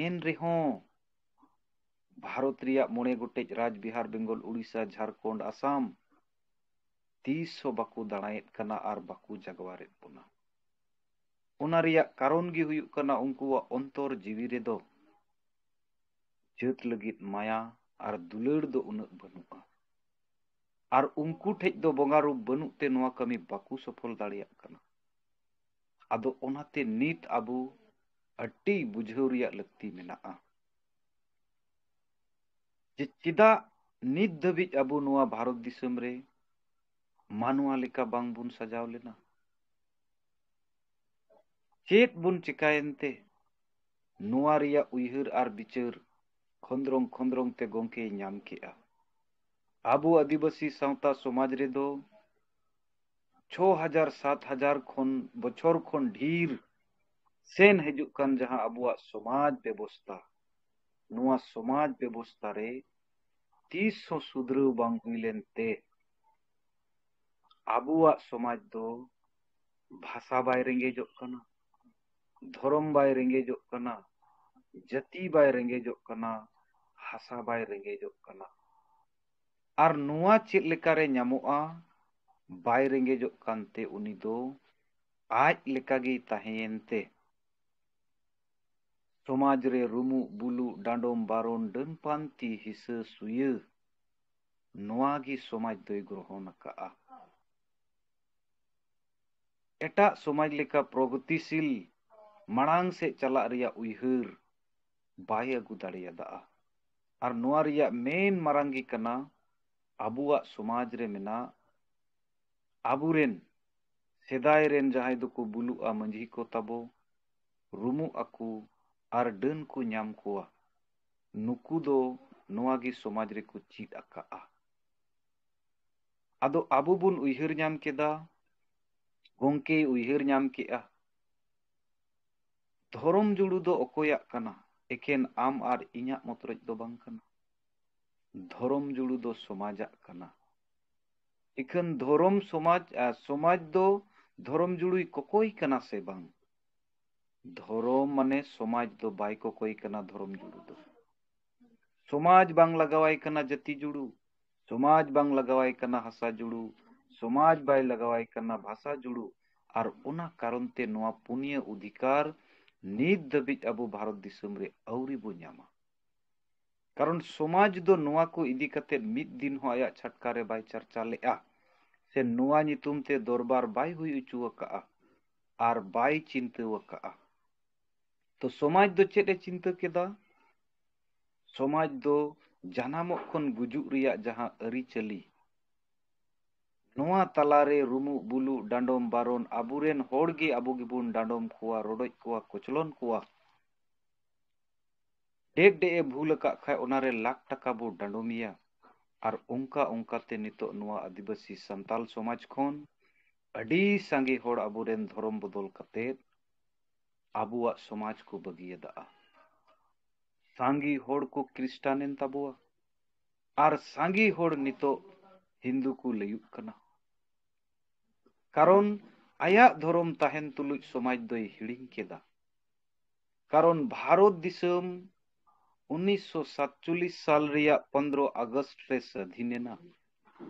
ᱮᱱ ᱨᱮᱦᱚᱸ ᱵᱷᱟᱨᱚᱛ ᱨᱮᱭᱟᱜ ᱢᱚᱬᱮ ᱜᱚᱴᱮᱡ ᱨᱟᱡᱽ, ᱵᱤᱦᱟᱨ, ᱵᱮᱝᱜᱚᱞ, ᱩᱲᱤᱥᱥᱟ, ᱡᱷᱟᱲᱠᱷᱚᱸᱰ, ᱟᱥᱟᱢ, ᱛᱤᱥ ᱦᱚᱸ ᱵᱟᱠᱚ ᱫᱟᱬᱟᱭᱮᱫ ᱠᱟᱱᱟ ᱟᱨ ᱵᱟᱠᱚ ᱡᱟᱜᱣᱟᱨᱮᱫ ᱵᱚᱱᱟ᱾ ᱚᱱᱟ ᱨᱮᱭᱟᱜ ᱠᱟᱨᱚᱱ ᱜᱮ ᱦᱩᱭᱩᱜ ᱠᱟᱱᱟ, ᱩᱱᱠᱩᱣᱟᱜ ᱚᱱᱛᱚᱨ ᱡᱤᱣᱤ ᱨᱮᱫᱚ ᱡᱟᱹᱛ ᱞᱟᱹᱜᱤᱫ ᱢᱟᱭᱟ ᱟᱨ ᱫᱩᱞᱟᱹᱲ ᱫᱚ ᱩᱱᱟᱹᱜ ᱵᱟᱹᱱᱩᱜᱼᱟ᱾ ᱟᱨ ᱩᱱᱠᱩ ᱴᱷᱮᱡ ᱫᱚ ᱵᱚᱸᱜᱟ ᱨᱩᱯ ᱵᱟᱹᱱᱩᱜ ᱛᱮ ᱱᱚᱣᱟ ᱠᱟᱹᱢᱤ ᱵᱟᱠᱚ ᱥᱚᱯᱷᱚᱞ ᱫᱟᱲᱮᱭᱟᱜ ᱠᱟᱱᱟ᱾ ᱟᱫᱚ ᱚᱱᱟᱛᱮ ᱱᱤᱛ ᱟᱵᱚ ᱟᱹᱰᱤ ᱵᱩᱡᱷᱟᱹᱣ ᱨᱮᱭᱟᱜ ᱞᱟᱹᱠᱛᱤ ᱢᱮᱱᱟᱜᱼᱟ ᱡᱮ ᱪᱮᱫᱟᱜ ᱱᱤᱛ ᱫᱷᱟᱹᱵᱤᱡ ᱟᱵᱚ ᱱᱚᱣᱟ ᱵᱷᱟᱨᱚᱛ ᱫᱤᱥᱚᱢ ᱨᱮ ᱢᱟᱱᱣᱟ ᱞᱮᱠᱟ ᱵᱟᱝ ᱵᱚᱱ ᱥᱟᱡᱟᱣ ᱞᱮᱱᱟ? ᱪᱮᱫ ᱵᱚᱱ ᱪᱮᱠᱟᱭᱮᱱ ᱛᱮ? ᱱᱚᱣᱟ ᱨᱮᱭᱟᱜ ᱩᱭᱦᱟᱹᱨ ᱟᱨ ᱵᱤᱪᱟᱹᱨ ᱠᱷᱚᱸᱫᱽᱨᱚᱝ ᱠᱷᱚᱸᱫᱽᱨᱚᱝ ᱛᱮ ᱜᱚᱢᱠᱮᱭ ᱧᱟᱢ ᱠᱮᱜᱼᱟ᱾ ᱟᱵᱚ ᱟᱹᱫᱤᱵᱟᱹᱥᱤ ᱥᱟᱶᱛᱟ ᱥᱚᱢᱟᱡᱽ ᱨᱮᱫᱚ ᱪᱷᱚ ᱦᱟᱡᱟᱨ ᱥᱟᱛ ᱦᱟᱡᱟᱨ ᱠᱷᱚᱱ, ᱵᱚᱪᱷᱚᱨ ᱠᱷᱚᱱ ᱰᱷᱮᱨ ᱥᱮᱱ ᱦᱤᱡᱩᱜ ᱠᱟᱱ ᱡᱟᱦᱟᱸ ᱟᱵᱚᱣᱟᱜ ᱥᱚᱢᱟᱡᱽ ᱵᱮᱵᱚᱥᱛᱟ, ᱱᱚᱣᱟ ᱥᱚᱢᱟᱡᱽ ᱵᱮᱵᱚᱥᱛᱟ ᱨᱮ ᱛᱤᱥ ᱦᱚᱸ ᱥᱩᱫᱷᱨᱟᱹᱣ ᱵᱟᱝ ᱦᱩᱭ ᱞᱮᱱ ᱛᱮ ᱟᱵᱚᱣᱟᱜ ᱥᱚᱢᱟᱡᱽ ᱫᱚ ᱵᱷᱟᱥᱟ ᱵᱟᱭ ᱨᱮᱸᱜᱮᱡᱚᱜ ᱠᱟᱱᱟ, ᱫᱷᱚᱨᱚᱢ ᱵᱟᱭ ᱨᱮᱸᱜᱮᱡᱚᱜ ᱠᱟᱱᱟ, ᱡᱟᱹᱛᱤ ᱵᱟᱭ ᱨᱮᱸᱜᱮᱡᱚᱜ ᱠᱟᱱᱟ, ᱦᱟᱥᱟ ᱵᱟᱭ ᱨᱮᱸᱜᱮᱡᱚᱜ ᱠᱟᱱᱟ᱾ ᱟᱨ ᱱᱚᱣᱟ ᱪᱮᱫ ᱞᱮᱠᱟᱨᱮ ᱧᱟᱢᱚᱜᱼᱟ? ᱵᱟᱭ ᱨᱮᱸᱜᱮᱡᱚᱜ ᱠᱟᱱᱛᱮ ᱩᱱᱤ ᱫᱚ ᱟᱡ ᱞᱮᱠᱟᱜᱮᱭ ᱛᱟᱦᱮᱸᱭᱮᱱ ᱛᱮ ᱥᱚᱢᱟᱡᱽ ᱨᱮ ᱨᱩᱢᱩᱜ ᱵᱩᱞᱩᱜ, ᱰᱟᱸᱰᱚᱢ ᱵᱟᱨᱚᱱ, ᱰᱟᱹᱱ ᱯᱟᱱᱛᱤ, ᱦᱤᱥᱟᱹ ᱥᱩᱭᱟᱹ, ᱱᱚᱣᱟ ᱜᱮ ᱥᱚᱢᱟᱡᱽ ᱫᱚᱭ ᱜᱨᱚᱦᱚᱱ ᱟᱠᱟᱫᱼᱟ᱾ ᱮᱴᱟᱜ ᱥᱚᱢᱟᱡᱽ ᱞᱮᱠᱟ ᱯᱨᱚᱜᱚᱛᱤᱥᱤᱞ, ᱢᱟᱲᱟᱝ ᱥᱮᱫ ᱪᱟᱞᱟᱜ ᱨᱮᱭᱟᱜ ᱩᱭᱦᱟᱹᱨ ᱵᱟᱭ ᱟᱹᱜᱩ ᱫᱟᱲᱮᱭᱟᱫᱟ᱾ ᱟᱨ ᱱᱚᱣᱟ ᱨᱮᱭᱟᱜ ᱢᱮᱱ ᱢᱟᱨᱟᱝ ᱜᱮ ᱠᱟᱱᱟ ᱟᱵᱚᱣᱟᱜ ᱥᱚᱢᱟᱡᱽ ᱨᱮ ᱢᱮᱱᱟᱜ ᱟᱵᱚᱨᱮᱱ ᱥᱮᱫᱟᱭ ᱨᱮᱱ ᱡᱟᱦᱟᱸᱭ ᱫᱚᱠᱚ ᱵᱩᱞᱩᱜᱼᱟ ᱢᱟᱹᱡᱷᱤ ᱠᱚ ᱛᱟᱵᱚ, ᱨᱩᱢᱩᱜ ᱟᱠᱚ ᱟᱨ ᱰᱟᱹᱱ ᱠᱚ ᱧᱟᱢ ᱠᱚᱣᱟ, ᱱᱩᱠᱩ ᱫᱚ ᱱᱚᱣᱟ ᱜᱮ ᱥᱚᱢᱟᱡᱽ ᱨᱮᱠᱚ ᱪᱮᱫ ᱟᱠᱟᱫᱼᱟ᱾ ᱟᱫᱚ ᱟᱵᱚ ᱵᱚᱱ ᱩᱭᱦᱟᱹᱨ ᱧᱟᱢ ᱠᱮᱫᱟ, ᱜᱚᱢᱠᱮᱭ ᱩᱭᱦᱟᱹᱨ ᱧᱟᱢ ᱠᱮᱫᱼᱟ, ᱫᱷᱚᱨᱚᱢ ᱡᱩᱲᱩ ᱫᱚ ᱚᱠᱚᱭᱟᱜ ᱠᱟᱱᱟ? ᱮᱠᱮᱱ ᱟᱢ ᱟᱨ ᱤᱧᱟᱜ ᱢᱚᱛᱨᱚᱡ ᱫᱚ ᱵᱟᱝ ᱠᱟᱱᱟ᱾ ᱫᱷᱚᱨᱚᱢ ᱡᱩᱲᱩ ᱫᱚ ᱥᱚᱢᱟᱡᱟᱜ ᱠᱟᱱᱟ᱾ ᱤᱠᱷᱟᱹᱱ ᱫᱷᱚᱨᱚᱢ ᱥᱚᱢᱟᱡᱽ, ᱟᱨ ᱥᱚᱢᱟᱡᱽ ᱫᱚ ᱫᱷᱚᱨᱚᱢ ᱡᱩᱲᱩᱭ ᱠᱚᱠᱚᱭ ᱠᱟᱱᱟ ᱥᱮ ᱵᱟᱝ? ᱫᱷᱚᱨᱚᱢ ᱢᱟᱱᱮ ᱥᱚᱢᱟᱡᱽ ᱫᱚ ᱵᱟᱭ ᱠᱚᱠᱚᱭ ᱠᱟᱱᱟ ᱫᱷᱚᱨᱚᱢ ᱡᱩᱲᱩ ᱫᱚ᱾ ᱥᱚᱢᱟᱡᱽ ᱵᱟᱝ ᱞᱟᱜᱟᱣᱟᱭ ᱠᱟᱱᱟ ᱡᱟᱹᱛᱤ ᱡᱩᱲᱩ, ᱥᱚᱢᱟᱡᱽ ᱵᱟᱝ ᱞᱟᱜᱟᱣᱟᱭ ᱠᱟᱱᱟ ᱦᱟᱥᱟ ᱡᱩᱲᱩ, ᱥᱚᱢᱟᱡᱽ ᱵᱟᱭ ᱞᱟᱜᱟᱣᱟᱭ ᱠᱟᱱᱟ ᱵᱷᱟᱥᱟ ᱡᱩᱲᱩ, ᱟᱨ ᱚᱱᱟ ᱠᱟᱨᱚᱱ ᱛᱮ ᱱᱚᱣᱟ ᱯᱩᱱᱭᱟᱹ ᱚᱫᱷᱤᱠᱟᱨ ᱱᱤᱛ ᱫᱷᱟᱹᱵᱤᱡ ᱟᱵᱚ ᱵᱷᱟᱨᱚᱛ ᱫᱤᱥᱚᱢ ᱨᱮ ᱟᱹᱣᱨᱤ ᱵᱚ ᱧᱟᱢᱟ᱾ ᱠᱟᱨᱚᱱ ᱥᱚᱢᱟᱡᱽ ᱫᱚ ᱱᱚᱣᱟ ᱠᱚ ᱤᱫᱤ ᱠᱟᱛᱮ ᱢᱤᱫ ᱫᱤᱱ ᱦᱚᱸ ᱟᱭᱟᱜ ᱪᱷᱟᱴᱠᱟ ᱨᱮ ᱵᱟᱭ ᱪᱟᱨᱪᱟ ᱞᱮᱫᱼᱟ, ᱥᱮ ᱱᱚᱣᱟ ᱧᱩᱛᱩᱢ ᱛᱮ ᱫᱚᱨᱵᱟᱨ ᱵᱟᱭ ᱦᱩᱭ ᱦᱚᱪᱚ ᱟᱠᱟᱫᱼᱟ ᱟᱨ ᱵᱟᱭ ᱪᱤᱱᱛᱟᱹ ᱟᱠᱟᱫᱼᱟ᱾ ᱛᱚ ᱥᱚᱢᱟᱡᱽ ᱫᱚ ᱪᱮᱫ ᱮ ᱪᱤᱱᱛᱟᱹ ᱠᱮᱫᱟ? ᱥᱚᱢᱟᱡᱽ ᱫᱚ ᱡᱟᱱᱟᱢᱚᱜ ᱠᱷᱚᱱ ᱜᱩᱡᱩᱜ ᱨᱮᱭᱟᱜ ᱡᱟᱦᱟᱸ ᱟᱹᱨᱤᱪᱟᱹᱞᱤ, ᱱᱚᱣᱟ ᱛᱟᱞᱟᱨᱮ ᱨᱩᱢᱩᱜ ᱵᱩᱞᱩᱜ ᱰᱟᱸᱰᱚᱢ ᱵᱟᱨᱚᱱ, ᱟᱵᱚᱨᱮᱱ ᱦᱚᱲ ᱜᱮ ᱟᱵᱚ ᱜᱮᱵᱚᱱ ᱰᱟᱸᱰᱚᱢ ᱠᱚᱣᱟ, ᱨᱚᱰᱚᱡ ᱠᱚᱣᱟ, ᱠᱚᱪᱞᱚᱱ ᱠᱚᱣᱟ᱾ ᱰᱮᱜ ᱰᱮᱜ ᱮ ᱵᱷᱩᱞ ᱟᱠᱟᱫ ᱠᱷᱟᱡ ᱚᱱᱟᱨᱮ ᱞᱟᱠᱷ ᱴᱟᱠᱟ ᱵᱚ ᱰᱟᱸᱰᱚᱢᱮᱭᱟ᱾ ᱟᱨ ᱚᱱᱠᱟ ᱚᱱᱠᱟᱛᱮ ᱱᱤᱛᱚᱜ ᱱᱚᱣᱟ ᱟᱹᱫᱤᱵᱟᱹᱥᱤ ᱥᱟᱱᱛᱟᱞ ᱥᱚᱢᱟᱡᱽ ᱠᱷᱚᱱ ᱟᱹᱰᱤ ᱥᱟᱸᱜᱮ ᱦᱚᱲ ᱟᱵᱚᱨᱮᱱ ᱫᱷᱚᱨᱚᱢ ᱵᱚᱫᱚᱞ ᱠᱟᱛᱮᱫ ᱟᱵᱚᱣᱟᱜ ᱥᱚᱢᱟᱡᱽ ᱠᱚ ᱵᱟᱹᱜᱤᱭᱟᱫᱟ᱾ ᱥᱟᱸᱜᱮ ᱦᱚᱲ ᱠᱚ ᱠᱷᱨᱤᱥᱴᱟᱱ ᱮᱱ ᱛᱟᱵᱚᱣᱟ, ᱟᱨ ᱥᱟᱸᱜᱮ ᱦᱚᱲ ᱱᱤᱛᱚᱜ ᱦᱤᱱᱫᱩ ᱠᱚ ᱞᱟᱹᱭᱩᱜ ᱠᱟᱱᱟ᱾ ᱠᱟᱨᱚᱱ ᱟᱭᱟᱜ ᱫᱷᱚᱨᱚᱢ ᱛᱟᱦᱮᱱ ᱛᱩᱞᱩᱡ ᱥᱚᱢᱟᱡᱽ ᱫᱚᱭ ᱦᱤᱲᱤᱧ ᱠᱮᱫᱟ᱾ ᱠᱟᱨᱚᱱ ᱵᱷᱟᱨᱚᱛ ᱫᱤᱥᱚᱢ ᱩᱱᱤᱥᱥᱚ ᱥᱟᱛᱪᱚᱞᱞᱤᱥ ᱥᱟᱞ ᱨᱮᱭᱟᱜ ᱯᱚᱱᱫᱽᱨᱚ ᱟᱜᱚᱥᱴ ᱨᱮ ᱥᱟᱹᱫᱷᱤᱱ ᱮᱱᱟ᱾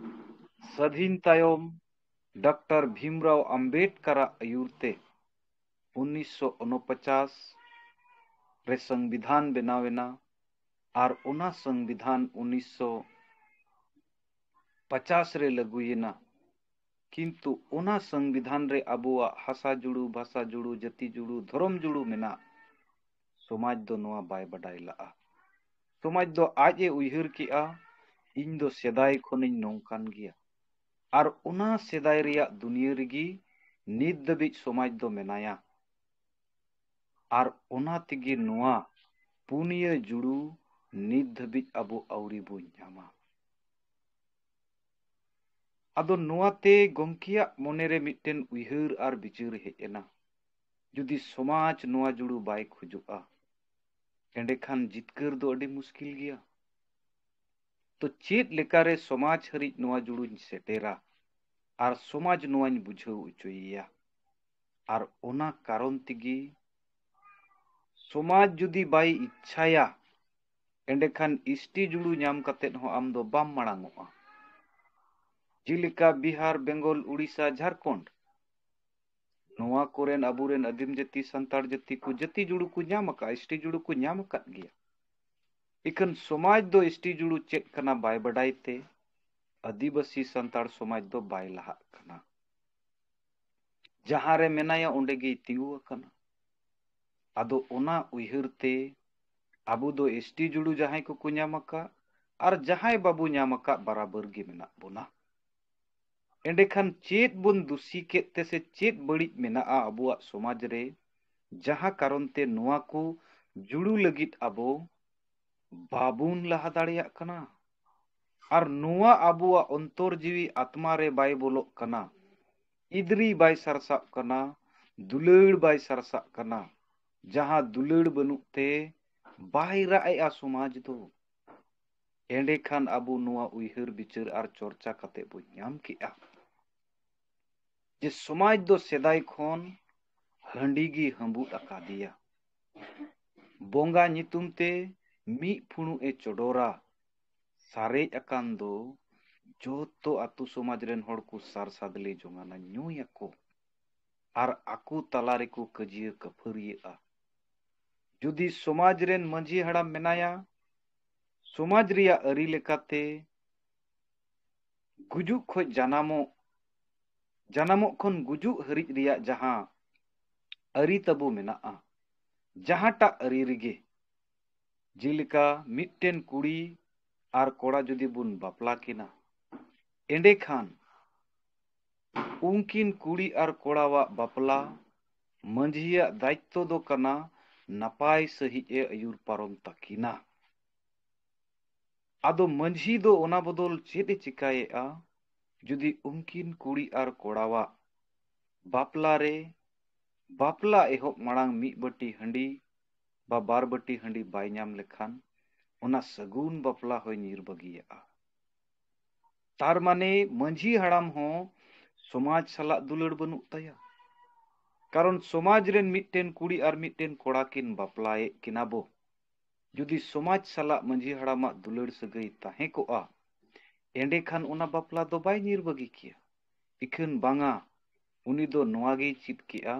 ᱥᱟᱹᱫᱷᱤᱱ ᱛᱟᱭᱚᱢ ᱰᱚᱠᱴᱚᱨ ᱵᱷᱤᱢᱨᱟᱣ ᱟᱢᱵᱮᱰᱠᱟᱨᱟᱜ ᱟᱹᱭᱩᱨ ᱛᱮ ᱩᱱᱤᱥᱥᱚ ᱩᱱᱚᱯᱚᱪᱟᱥ ᱨᱮ ᱥᱚᱝᱵᱤᱫᱷᱟᱱ ᱵᱮᱱᱟᱣ ᱮᱱᱟ, ᱟᱨ ᱚᱱᱟ ᱥᱚᱝᱵᱤᱫᱷᱟᱱ ᱩᱱᱤᱥᱥᱚ ᱯᱚᱪᱟᱥ ᱨᱮ ᱞᱟᱹᱜᱩᱭᱮᱱᱟ᱾ ᱠᱤᱱᱛᱩ ᱚᱱᱟ ᱥᱚᱝᱵᱤᱫᱷᱟᱱ ᱨᱮ ᱟᱵᱚᱣᱟᱜ ᱦᱟᱥᱟ ᱡᱩᱲᱩ, ᱵᱷᱟᱥᱟ ᱡᱩᱲᱩ, ᱡᱟᱹᱛᱤ ᱡᱩᱲᱩ, ᱫᱷᱚᱨᱚᱢ ᱡᱩᱲᱩ ᱢᱮᱱᱟᱜ ᱥᱚᱢᱟᱡᱽ ᱫᱚ ᱱᱚᱣᱟ ᱵᱟᱭ ᱵᱟᱰᱟᱭ ᱞᱟᱜᱼᱟ᱾ ᱥᱚᱢᱟᱡᱽ ᱫᱚ ᱟᱡ ᱮ ᱩᱭᱦᱟᱹᱨ ᱠᱮᱜᱼᱟ, ᱤᱧ ᱫᱚ ᱥᱮᱫᱟᱭ ᱠᱷᱚᱱᱤᱧ ᱱᱚᱝᱠᱟᱱ ᱜᱮᱭᱟ᱾ ᱟᱨ ᱚᱱᱟ ᱥᱮᱫᱟᱭ ᱨᱮᱭᱟᱜ ᱫᱩᱱᱤᱭᱟᱹ ᱨᱮᱜᱮ ᱱᱤᱛ ᱫᱷᱟᱹᱵᱤᱡ ᱥᱚᱢᱟᱡᱽ ᱫᱚ ᱢᱮᱱᱟᱭᱟ᱾ ᱟᱨ ᱚᱱᱟ ᱛᱮᱜᱮ ᱱᱚᱣᱟ ᱯᱩᱱᱭᱟᱹ ᱡᱩᱲᱩ ᱱᱤᱛ ᱫᱷᱟᱹᱵᱤᱡ ᱟᱵᱚ ᱟᱹᱣᱨᱤ ᱵᱚᱱ ᱧᱟᱢᱟ᱾ ᱟᱫᱚ ᱱᱚᱣᱟᱛᱮ ᱜᱚᱢᱠᱮᱭᱟᱜ ᱢᱚᱱᱮᱨᱮ ᱢᱤᱫᱴᱮᱱ ᱩᱭᱦᱟᱹᱨ ᱟᱨ ᱵᱤᱪᱟᱹᱨ ᱦᱮᱡ ᱮᱱᱟ, ᱡᱩᱫᱤ ᱥᱚᱢᱟᱡᱽ ᱱᱚᱣᱟ ᱡᱩᱲᱩ ᱵᱟᱭ ᱠᱷᱚᱡᱚᱜᱼᱟ, ᱮᱸᱰᱮᱠᱷᱟᱱ ᱡᱤᱛᱠᱟᱹᱨ ᱫᱚ ᱟᱹᱰᱤ ᱢᱩᱥᱠᱤᱞ ᱜᱮᱭᱟ᱾ ᱛᱚ ᱪᱮᱫ ᱞᱮᱠᱟᱨᱮ ᱥᱚᱢᱟᱡᱽ ᱦᱟᱹᱨᱤᱡ ᱱᱚᱣᱟ ᱡᱩᱲᱩᱧ ᱥᱮᱴᱮᱨᱟ ᱟᱨ ᱥᱚᱢᱟᱡᱽ ᱱᱚᱣᱟᱧ ᱵᱩᱡᱷᱟᱹᱣ ᱦᱚᱪᱚᱭᱮᱭᱟ? ᱟᱨ ᱚᱱᱟ ᱠᱟᱨᱚᱱ ᱛᱮᱜᱮ ᱥᱚᱢᱟᱡᱽ ᱡᱩᱫᱤ ᱵᱟᱭ ᱤᱪᱪᱷᱟᱭᱟ, ᱮᱸᱰᱮᱠᱷᱟᱱ ᱮᱥ ᱴᱤ ᱡᱩᱲᱩ ᱧᱟᱢ ᱠᱟᱛᱮᱫ ᱦᱚᱸ ᱟᱢ ᱫᱚ ᱵᱟᱢ ᱢᱟᱲᱟᱝ ᱚᱜᱼᱟ᱾ ᱡᱮᱞᱮᱠᱟ ᱵᱤᱦᱟᱨ, ᱵᱮᱝᱜᱚᱞ, ᱩᱲᱤᱥᱥᱟ, ᱡᱷᱟᱲᱠᱷᱚᱸᱰ, ᱱᱚᱣᱟ ᱠᱚᱨᱮᱱ ᱟᱵᱚᱨᱮᱱ ᱟᱹᱫᱤᱢ ᱡᱟᱹᱛᱤ, ᱥᱟᱱᱛᱟᱲ ᱡᱟᱹᱛᱤ ᱠᱚ ᱡᱟᱹᱛᱤ ᱡᱩᱲᱩ ᱠᱚ ᱧᱟᱢ ᱟᱠᱟᱫ, ᱮᱥ ᱴᱤ ᱡᱩᱲᱩ ᱠᱚ ᱧᱟᱢ ᱟᱠᱟᱫ ᱜᱮᱭᱟ᱾ ᱤᱠᱷᱟᱹᱱ ᱥᱚᱢᱟᱡᱽ ᱫᱚ ᱮᱥ ᱴᱤ ᱡᱩᱲᱩ ᱪᱮᱫ ᱠᱟᱱᱟ ᱵᱟᱭ ᱵᱟᱰᱟᱭ ᱛᱮ ᱟᱹᱫᱤᱵᱟᱹᱥᱤ ᱥᱟᱱᱛᱟᱲ ᱥᱚᱢᱟᱡᱽ ᱫᱚ ᱵᱟᱭ ᱞᱟᱦᱟᱜ ᱠᱟᱱᱟ᱾ ᱡᱟᱦᱟᱸ ᱨᱮ ᱢᱮᱱᱟᱭᱟ ᱚᱸᱰᱮ ᱜᱮᱭ ᱛᱤᱸᱜᱩ ᱟᱠᱟᱱᱟ᱾ ᱟᱫᱚ ᱚᱱᱟ ᱩᱭᱦᱟᱹᱨ ᱛᱮ ᱟᱵᱚ ᱫᱚ ᱮᱥ ᱴᱤ ᱡᱩᱲᱩ ᱡᱟᱦᱟᱸᱭ ᱠᱚᱠᱚ ᱧᱟᱢ ᱟᱠᱟᱫ ᱟᱨ ᱡᱟᱦᱟᱸᱭ ᱵᱟᱵᱚ ᱧᱟᱢ ᱟᱠᱟᱫ ᱵᱟᱨᱟᱵᱟᱹᱨ ᱜᱮ ᱢᱮᱱᱟᱜ ᱵᱚᱱᱟ᱾ ᱮᱸᱰᱮᱠᱷᱟᱱ ᱪᱮᱫ ᱵᱚᱱ ᱫᱩᱥᱤ ᱠᱮᱫ ᱛᱮ ᱥᱮ ᱪᱮᱫ ᱵᱟᱹᱲᱤᱡ ᱢᱮᱱᱟᱜᱼᱟ ᱟᱵᱚᱣᱟᱜ ᱥᱚᱢᱟᱡᱽ ᱨᱮ, ᱡᱟᱦᱟᱸ ᱠᱟᱨᱚᱱ ᱛᱮ ᱱᱚᱣᱟ ᱠᱚ ᱡᱩᱲᱩ ᱞᱟᱹᱜᱤᱫ ᱟᱵᱚ ᱵᱟᱵᱚᱱ ᱞᱟᱦᱟ ᱫᱟᱲᱮᱭᱟᱜ ᱠᱟᱱᱟ? ᱟᱨ ᱱᱚᱣᱟ ᱟᱵᱚᱣᱟᱜ ᱚᱱᱛᱚᱨ ᱡᱤᱣᱤ ᱟᱛᱢᱟ ᱨᱮ ᱵᱟᱭ ᱵᱚᱞᱚᱜ ᱠᱟᱱᱟ, ᱤᱫᱨᱤ ᱵᱟᱭ ᱥᱟᱨᱥᱟᱜ ᱠᱟᱱᱟ, ᱫᱩᱞᱟᱹᱲ ᱵᱟᱭ ᱥᱟᱨᱥᱟᱜ ᱠᱟᱱᱟ᱾ ᱡᱟᱦᱟᱸ ᱫᱩᱞᱟᱹᱲ ᱵᱟᱹᱱᱩᱜ ᱛᱮ ᱵᱟᱭ ᱨᱟᱜ ᱮᱜᱼᱟ ᱥᱚᱢᱟᱡᱽ ᱫᱚ᱾ ᱮᱸᱰᱮᱠᱷᱟᱱ ᱟᱵᱚ ᱱᱚᱣᱟ ᱩᱭᱦᱟᱹᱨ ᱵᱤᱪᱟᱹᱨ ᱟᱨ ᱪᱚᱨᱪᱟ ᱠᱟᱛᱮ ᱵᱚᱱ ᱧᱟᱢ ᱠᱮᱜᱼᱟ ᱡᱮ ᱥᱚᱢᱟᱡᱽ ᱫᱚ ᱥᱮᱫᱟᱭ ᱠᱷᱚᱱ ᱦᱟᱺᱰᱤ ᱜᱮ ᱦᱟᱺᱵᱩᱫ ᱟᱠᱟᱫᱮᱭᱟ᱾ ᱵᱚᱸᱜᱟ ᱧᱩᱛᱩᱢ ᱛᱮ ᱢᱤᱫ ᱯᱷᱩᱲᱩᱜ ᱮ ᱪᱚᱰᱚᱨᱟ, ᱥᱟᱨᱮᱡ ᱟᱠᱟᱱ ᱫᱚ ᱡᱚᱛᱚ ᱟᱛᱳ ᱥᱚᱢᱟᱡᱽ ᱨᱮᱱ ᱦᱚᱲ ᱠᱚ ᱥᱟᱨ ᱥᱟᱫᱽᱞᱮ ᱡᱚᱝᱟᱱᱟ, ᱧᱩᱭᱟᱠᱚ ᱟᱨ ᱟᱠᱚ ᱛᱟᱞᱟ ᱨᱮᱠᱚ ᱠᱟᱹᱡᱤᱭᱟᱹ ᱠᱟᱹᱯᱷᱟᱹᱨᱤᱭᱟᱹᱜᱼᱟ᱾ ᱡᱩᱫᱤ ᱥᱚᱢᱟᱡᱽ ᱨᱮᱱ ᱢᱟᱺᱡᱷᱤ ᱦᱟᱲᱟᱢ ᱢᱮᱱᱟᱭᱟ, ᱥᱚᱢᱟᱡᱽ ᱨᱮᱭᱟᱜ ᱟᱹᱨᱤ ᱞᱮᱠᱟᱛᱮ ᱜᱩᱡᱩᱜ ᱠᱷᱚᱱ ᱡᱟᱱᱟᱢᱚᱜ, ᱡᱟᱱᱟᱢᱚᱜ ᱠᱷᱚᱱ ᱜᱩᱡᱩᱜ ᱦᱟᱹᱨᱤᱡ ᱨᱮᱭᱟᱜ ᱡᱟᱦᱟᱸ ᱟᱹᱨᱤ ᱛᱟᱵᱚ ᱢᱮᱱᱟᱜᱼᱟ, ᱡᱟᱦᱟᱸᱴᱟᱜ ᱟᱹᱨᱤ ᱨᱮᱜᱮ, ᱡᱮᱞᱮᱠᱟ ᱢᱤᱫᱴᱮᱱ ᱠᱩᱲᱤ ᱟᱨ ᱠᱚᱲᱟ ᱡᱩᱫᱤ ᱵᱚᱱ ᱵᱟᱯᱞᱟ ᱠᱤᱱᱟ, ᱮᱸᱰᱮᱠᱷᱟᱱ ᱩᱱᱠᱤᱱ ᱠᱩᱲᱤ ᱟᱨ ᱠᱚᱲᱟᱣᱟᱜ ᱵᱟᱯᱞᱟ ᱢᱟᱺᱡᱷᱤᱭᱟᱜ ᱫᱟᱭᱤᱛᱛᱚ ᱫᱚ ᱠᱟᱱᱟ ᱱᱟᱯᱟᱭ ᱥᱟᱺᱦᱤᱡ ᱮ ᱟᱹᱭᱩᱨ ᱯᱟᱨᱚᱢ ᱛᱟᱹᱠᱤᱱᱟ᱾ ᱟᱫᱚ ᱢᱟᱺᱡᱷᱤ ᱫᱚ ᱚᱱᱟ ᱵᱚᱫᱚᱞ ᱪᱮᱫ ᱮ ᱪᱤᱠᱟᱹᱭᱮᱫᱼᱟ? ᱡᱩᱫᱤ ᱩᱱᱠᱤᱱ ᱠᱩᱲᱤ ᱟᱨ ᱠᱚᱲᱟᱣᱟᱜ ᱵᱟᱯᱞᱟ ᱨᱮ, ᱵᱟᱯᱞᱟ ᱮᱦᱚᱵ ᱢᱟᱲᱟᱝ ᱢᱤᱫ ᱵᱟᱹᱴᱤ ᱦᱟᱺᱰᱤ ᱵᱟ ᱵᱟᱨ ᱵᱟᱹᱴᱤ ᱦᱟᱺᱰᱤ ᱵᱟᱭ ᱧᱟᱢ ᱞᱮᱠᱷᱟᱱ, ᱚᱱᱟ ᱥᱟᱹᱜᱩᱱ ᱵᱟᱯᱞᱟ ᱦᱚᱸᱭ ᱧᱤᱨ ᱵᱟᱹᱜᱤᱭᱟᱜᱼᱟ᱾ ᱛᱟᱨ ᱢᱟᱱᱮ ᱢᱟᱺᱡᱷᱤ ᱦᱟᱲᱟᱢ ᱦᱚᱸ ᱥᱚᱢᱟᱡᱽ ᱥᱟᱞᱟᱜ ᱫᱩᱞᱟᱹᱲ ᱵᱟᱹᱱᱩᱜ ᱛᱟᱭᱟ᱾ ᱠᱟᱨᱚᱱ ᱥᱚᱢᱟᱡᱽ ᱨᱮᱱ ᱢᱤᱫᱴᱮᱱ ᱠᱩᱲᱤ ᱟᱨ ᱢᱤᱫᱴᱮᱱ ᱠᱚᱲᱟ ᱠᱤᱱ ᱵᱟᱯᱞᱟᱭᱮᱫ ᱠᱤᱱᱟ ᱵᱚ᱾ ᱡᱩᱫᱤ ᱥᱚᱢᱟᱡᱽ ᱥᱟᱞᱟᱜ ᱢᱟᱺᱡᱷᱤ ᱦᱟᱲᱟᱢᱟᱜ ᱫᱩᱞᱟᱹᱲ ᱥᱟᱹᱜᱟᱹᱭ ᱛᱟᱦᱮᱸ ᱠᱚᱜᱼᱟ, ᱮᱸᱰᱮᱠᱷᱟᱱ ᱚᱱᱟ ᱵᱟᱯᱞᱟ ᱫᱚ ᱵᱟᱭ ᱧᱤᱨ ᱵᱟᱹᱜᱤ ᱠᱮᱭᱟ᱾ ᱤᱠᱷᱟᱹᱱ ᱵᱟᱝᱟ, ᱩᱱᱤ ᱫᱚ ᱱᱚᱣᱟ ᱜᱮᱭ ᱪᱮᱫ ᱠᱮᱜᱼᱟ,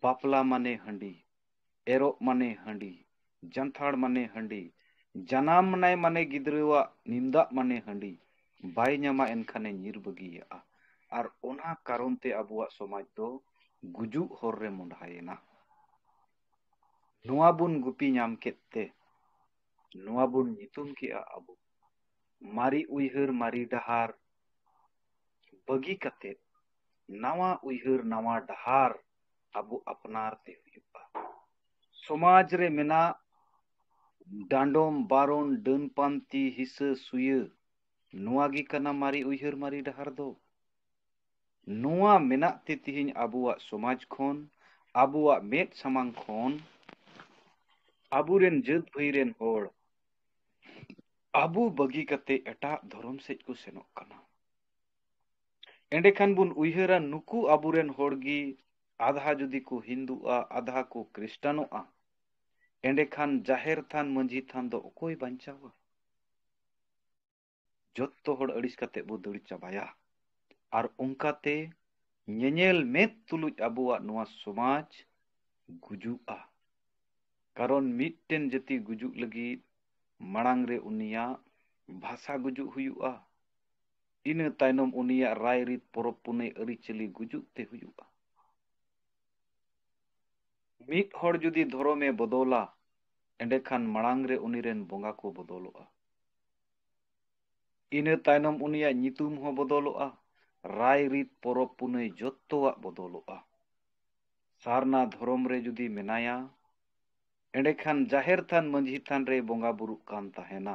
ᱵᱟᱯᱞᱟ ᱢᱟᱱᱮ ᱦᱟᱺᱰᱤ, ᱮᱨᱚᱜ ᱢᱟᱱᱮ ᱦᱟᱺᱰᱤ, ᱡᱟᱱᱛᱷᱟᱲ ᱢᱟᱱᱮ ᱦᱟᱺᱰᱤ, ᱡᱟᱱᱟᱢ ᱱᱟᱭ ᱢᱟᱱᱮ ᱜᱤᱫᱽᱨᱟᱹᱣᱟᱜ ᱱᱤᱢ ᱫᱟᱜ ᱢᱟᱱᱮ ᱦᱟᱺᱰᱤ, ᱵᱟᱭ ᱧᱟᱢᱟ ᱮᱱᱠᱷᱟᱱᱮ ᱧᱤᱨ ᱵᱟᱹᱜᱤᱭᱟᱜᱼᱟ᱾ ᱟᱨ ᱚᱱᱟ ᱠᱟᱨᱚᱱ ᱛᱮ ᱟᱵᱚᱣᱟᱜ ᱥᱚᱢᱟᱡᱽ ᱫᱚ ᱜᱩᱡᱩᱜ ᱦᱚᱨ ᱨᱮ ᱢᱚᱸᱰᱦᱟᱭᱮᱱᱟ᱾ ᱱᱚᱣᱟ ᱵᱚᱱ ᱜᱩᱯᱤ ᱧᱟᱢ ᱠᱮᱫ ᱛᱮ, ᱱᱚᱣᱟ ᱵᱚᱱ ᱧᱩᱛᱩᱢ ᱠᱮᱜᱼᱟ ᱟᱵᱚ ᱢᱟᱨᱮ ᱩᱭᱦᱟᱹᱨ, ᱢᱟᱨᱮ ᱰᱟᱦᱟᱨ ᱵᱟᱹᱜᱤ ᱠᱟᱛᱮ ᱱᱟᱣᱟ ᱩᱭᱦᱟᱹᱨ, ᱱᱟᱣᱟ ᱰᱟᱦᱟᱨ ᱟᱵᱚ ᱟᱯᱱᱟᱨ ᱛᱮ ᱦᱩᱭᱩᱜᱼᱟ᱾ ᱥᱚᱢᱟᱡᱽ ᱨᱮ ᱢᱮᱱᱟᱜ ᱰᱟᱸᱰᱚᱢ, ᱵᱟᱨᱚᱱ, ᱰᱟᱹᱱ ᱯᱟᱱᱛᱤ, ᱦᱤᱥᱟᱹ ᱥᱩᱭᱟᱹ, ᱱᱚᱣᱟ ᱜᱮ ᱠᱟᱱᱟ ᱢᱟᱨᱮ ᱩᱭᱦᱟᱹᱨ, ᱢᱟᱨᱮ ᱰᱟᱦᱟᱨ ᱫᱚ᱾ ᱱᱚᱣᱟ ᱢᱮᱱᱟᱜ ᱛᱮ ᱛᱤᱦᱤᱧ ᱟᱵᱚᱣᱟᱜ ᱥᱚᱢᱟᱡᱽ ᱠᱷᱚᱱ, ᱟᱵᱚᱣᱟᱜ ᱢᱮᱫ ᱥᱟᱢᱟᱝ ᱠᱷᱚᱱ ᱟᱵᱚᱨᱮᱱ ᱡᱟᱹᱛ ᱵᱷᱟᱹᱭ ᱨᱮᱱ ᱦᱚᱲ ᱟᱵᱚ ᱵᱟᱹᱜᱤ ᱠᱟᱛᱮ ᱮᱴᱟᱜ ᱫᱷᱚᱨᱚᱢ ᱥᱮᱫ ᱠᱚ ᱥᱮᱱᱚᱜ ᱠᱟᱱᱟ᱾ ᱮᱸᱰᱮᱠᱷᱟᱱ ᱵᱚᱱ ᱩᱭᱦᱟᱹᱨᱟ, ᱱᱩᱠᱩ ᱟᱵᱚᱨᱮᱱ ᱦᱚᱲ ᱜᱮ ᱟᱫᱷᱟ ᱡᱩᱫᱤ ᱠᱚ ᱦᱤᱱᱫᱩᱜᱼᱟ, ᱟᱫᱷᱟ ᱠᱚ ᱠᱨᱤᱥᱴᱟᱱᱚᱜᱼᱟ, ᱮᱸᱰᱮᱠᱷᱟᱱ ᱡᱟᱦᱮᱨ ᱛᱷᱟᱱ, ᱢᱟᱹᱡᱷᱤ ᱛᱷᱟᱱ ᱫᱚ ᱚᱠᱚᱭ ᱵᱟᱧᱪᱟᱣᱟ? ᱡᱚᱛᱚ ᱦᱚᱲ ᱟᱹᱲᱤᱥ ᱠᱟᱛᱮ ᱵᱚ ᱫᱟᱹᱲ ᱪᱟᱵᱟᱭᱟ᱾ ᱟᱨ ᱚᱱᱠᱟᱛᱮ ᱧᱮᱧᱮᱞ ᱢᱮᱫ ᱛᱩᱞᱩᱡ ᱟᱵᱚᱣᱟᱜ ᱱᱚᱣᱟ ᱥᱚᱢᱟᱡᱽ ᱜᱩᱡᱩᱜᱼᱟ᱾ ᱠᱟᱨᱚᱱ ᱢᱤᱫᱴᱮᱱ ᱡᱟᱹᱛᱤ ᱜᱩᱡᱩᱜ ᱞᱟᱹᱜᱤᱫ ᱢᱟᱲᱟᱝ ᱨᱮ ᱩᱱᱤᱭᱟᱜ ᱵᱷᱟᱥᱟ ᱜᱩᱡᱩᱜ ᱦᱩᱭᱩᱜᱼᱟ, ᱤᱱᱟᱹ ᱛᱟᱭᱱᱚᱢ ᱩᱱᱤᱭᱟᱜ ᱨᱟᱭᱨᱤᱛ, ᱯᱚᱨᱚᱵᱽ ᱯᱩᱱᱟᱹᱭ, ᱟᱹᱨᱤᱪᱟᱹᱞᱤ ᱜᱩᱡᱩᱜ ᱛᱮ ᱦᱩᱭᱩᱜᱼᱟ᱾ ᱢᱤᱫ ᱦᱚᱲ ᱡᱩᱫᱤ ᱫᱷᱚᱨᱚᱢᱮ ᱵᱚᱫᱚᱞᱟ, ᱮᱸᱰᱮᱠᱷᱟᱱ ᱢᱟᱲᱟᱝ ᱨᱮ ᱩᱱᱤ ᱨᱮᱱ ᱵᱚᱸᱜᱟ ᱠᱚ ᱵᱚᱫᱚᱞᱚᱜᱼᱟ᱾ ᱤᱱᱟᱹ ᱛᱟᱭᱱᱚᱢ ᱩᱱᱤᱭᱟᱜ ᱧᱩᱛᱩᱢ ᱦᱚᱸ ᱵᱚᱫᱚᱞᱚᱜᱼᱟ, ᱨᱟᱭᱨᱤᱛ, ᱯᱚᱨᱚᱵᱽ ᱯᱩᱱᱟᱹᱭ ᱡᱚᱛᱚᱣᱟᱜ ᱵᱚᱫᱚᱞᱚᱜᱼᱟ᱾ ᱥᱟᱨᱱᱟ ᱫᱷᱚᱨᱚᱢ ᱨᱮ ᱡᱩᱫᱤ ᱢᱮᱱᱟᱭᱟ, ᱮᱸᱰᱮᱠᱷᱟᱱ ᱡᱟᱦᱮᱨ ᱛᱷᱟᱱ, ᱢᱟᱹᱡᱷᱤ ᱛᱷᱟᱱ ᱨᱮ ᱵᱚᱸᱜᱟ ᱵᱩᱨᱩᱜ ᱠᱟᱱ ᱛᱟᱦᱮᱱᱟ᱾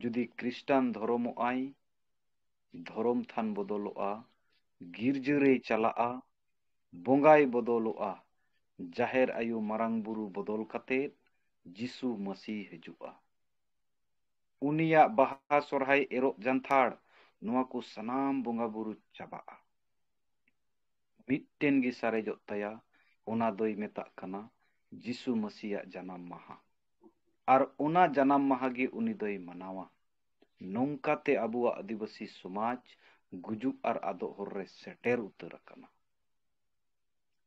ᱡᱩᱫᱤ ᱠᱨᱤᱥᱴᱟᱱ ᱫᱷᱚᱨᱚᱢᱚᱜ ᱟᱭ, ᱫᱷᱚᱨᱚᱢ ᱛᱷᱟᱱ ᱵᱚᱫᱚᱞᱚᱜᱼᱟ, ᱜᱤᱨᱡᱟᱹ ᱨᱮᱭ ᱪᱟᱞᱟᱜᱼᱟ, ᱵᱚᱸᱜᱟᱭ ᱵᱚᱫᱚᱞᱚᱜᱼᱟ, ᱡᱟᱦᱮᱨ ᱟᱭᱳ, ᱢᱟᱨᱟᱝ ᱵᱩᱨᱩ ᱵᱚᱫᱚᱞ ᱠᱟᱛᱮ ᱡᱤᱥᱩ ᱢᱟᱹᱥᱤ ᱦᱤᱡᱩᱜᱼᱟ᱾ ᱩᱱᱤᱭᱟᱜ ᱵᱟᱦᱟ, ᱥᱚᱨᱦᱟᱭ, ᱮᱨᱚᱜ, ᱡᱟᱱᱛᱷᱟᱲ, ᱱᱚᱣᱟ ᱠᱚ ᱥᱟᱱᱟᱢ ᱵᱚᱸᱜᱟ ᱵᱩᱨᱩ ᱪᱟᱵᱟᱜᱼᱟ᱾ ᱢᱤᱫᱴᱮᱱ ᱜᱮ ᱥᱟᱨᱮᱡᱚᱜ ᱛᱟᱭᱟ, ᱚᱱᱟ ᱫᱚᱭ ᱢᱮᱛᱟᱜ ᱠᱟᱱᱟ ᱡᱤᱥᱩ ᱢᱟᱹᱥᱤᱭᱟᱜ ᱡᱟᱱᱟᱢ ᱢᱟᱦᱟ᱾ ᱟᱨ ᱚᱱᱟ ᱡᱟᱱᱟᱢ ᱢᱟᱦᱟ ᱜᱮ ᱩᱱᱤ ᱫᱚᱭ ᱢᱟᱱᱟᱣᱟ᱾ ᱱᱚᱝᱠᱟᱛᱮ ᱟᱵᱚᱣᱟᱜ ᱟᱹᱫᱤᱵᱟᱹᱥᱤ ᱥᱚᱢᱟᱡᱽ ᱜᱩᱡᱩᱜ ᱟᱨ ᱟᱫᱚᱜ ᱦᱚᱨ ᱨᱮ ᱥᱮᱴᱮᱨ ᱩᱛᱟᱹᱨ ᱟᱠᱟᱱᱟ᱾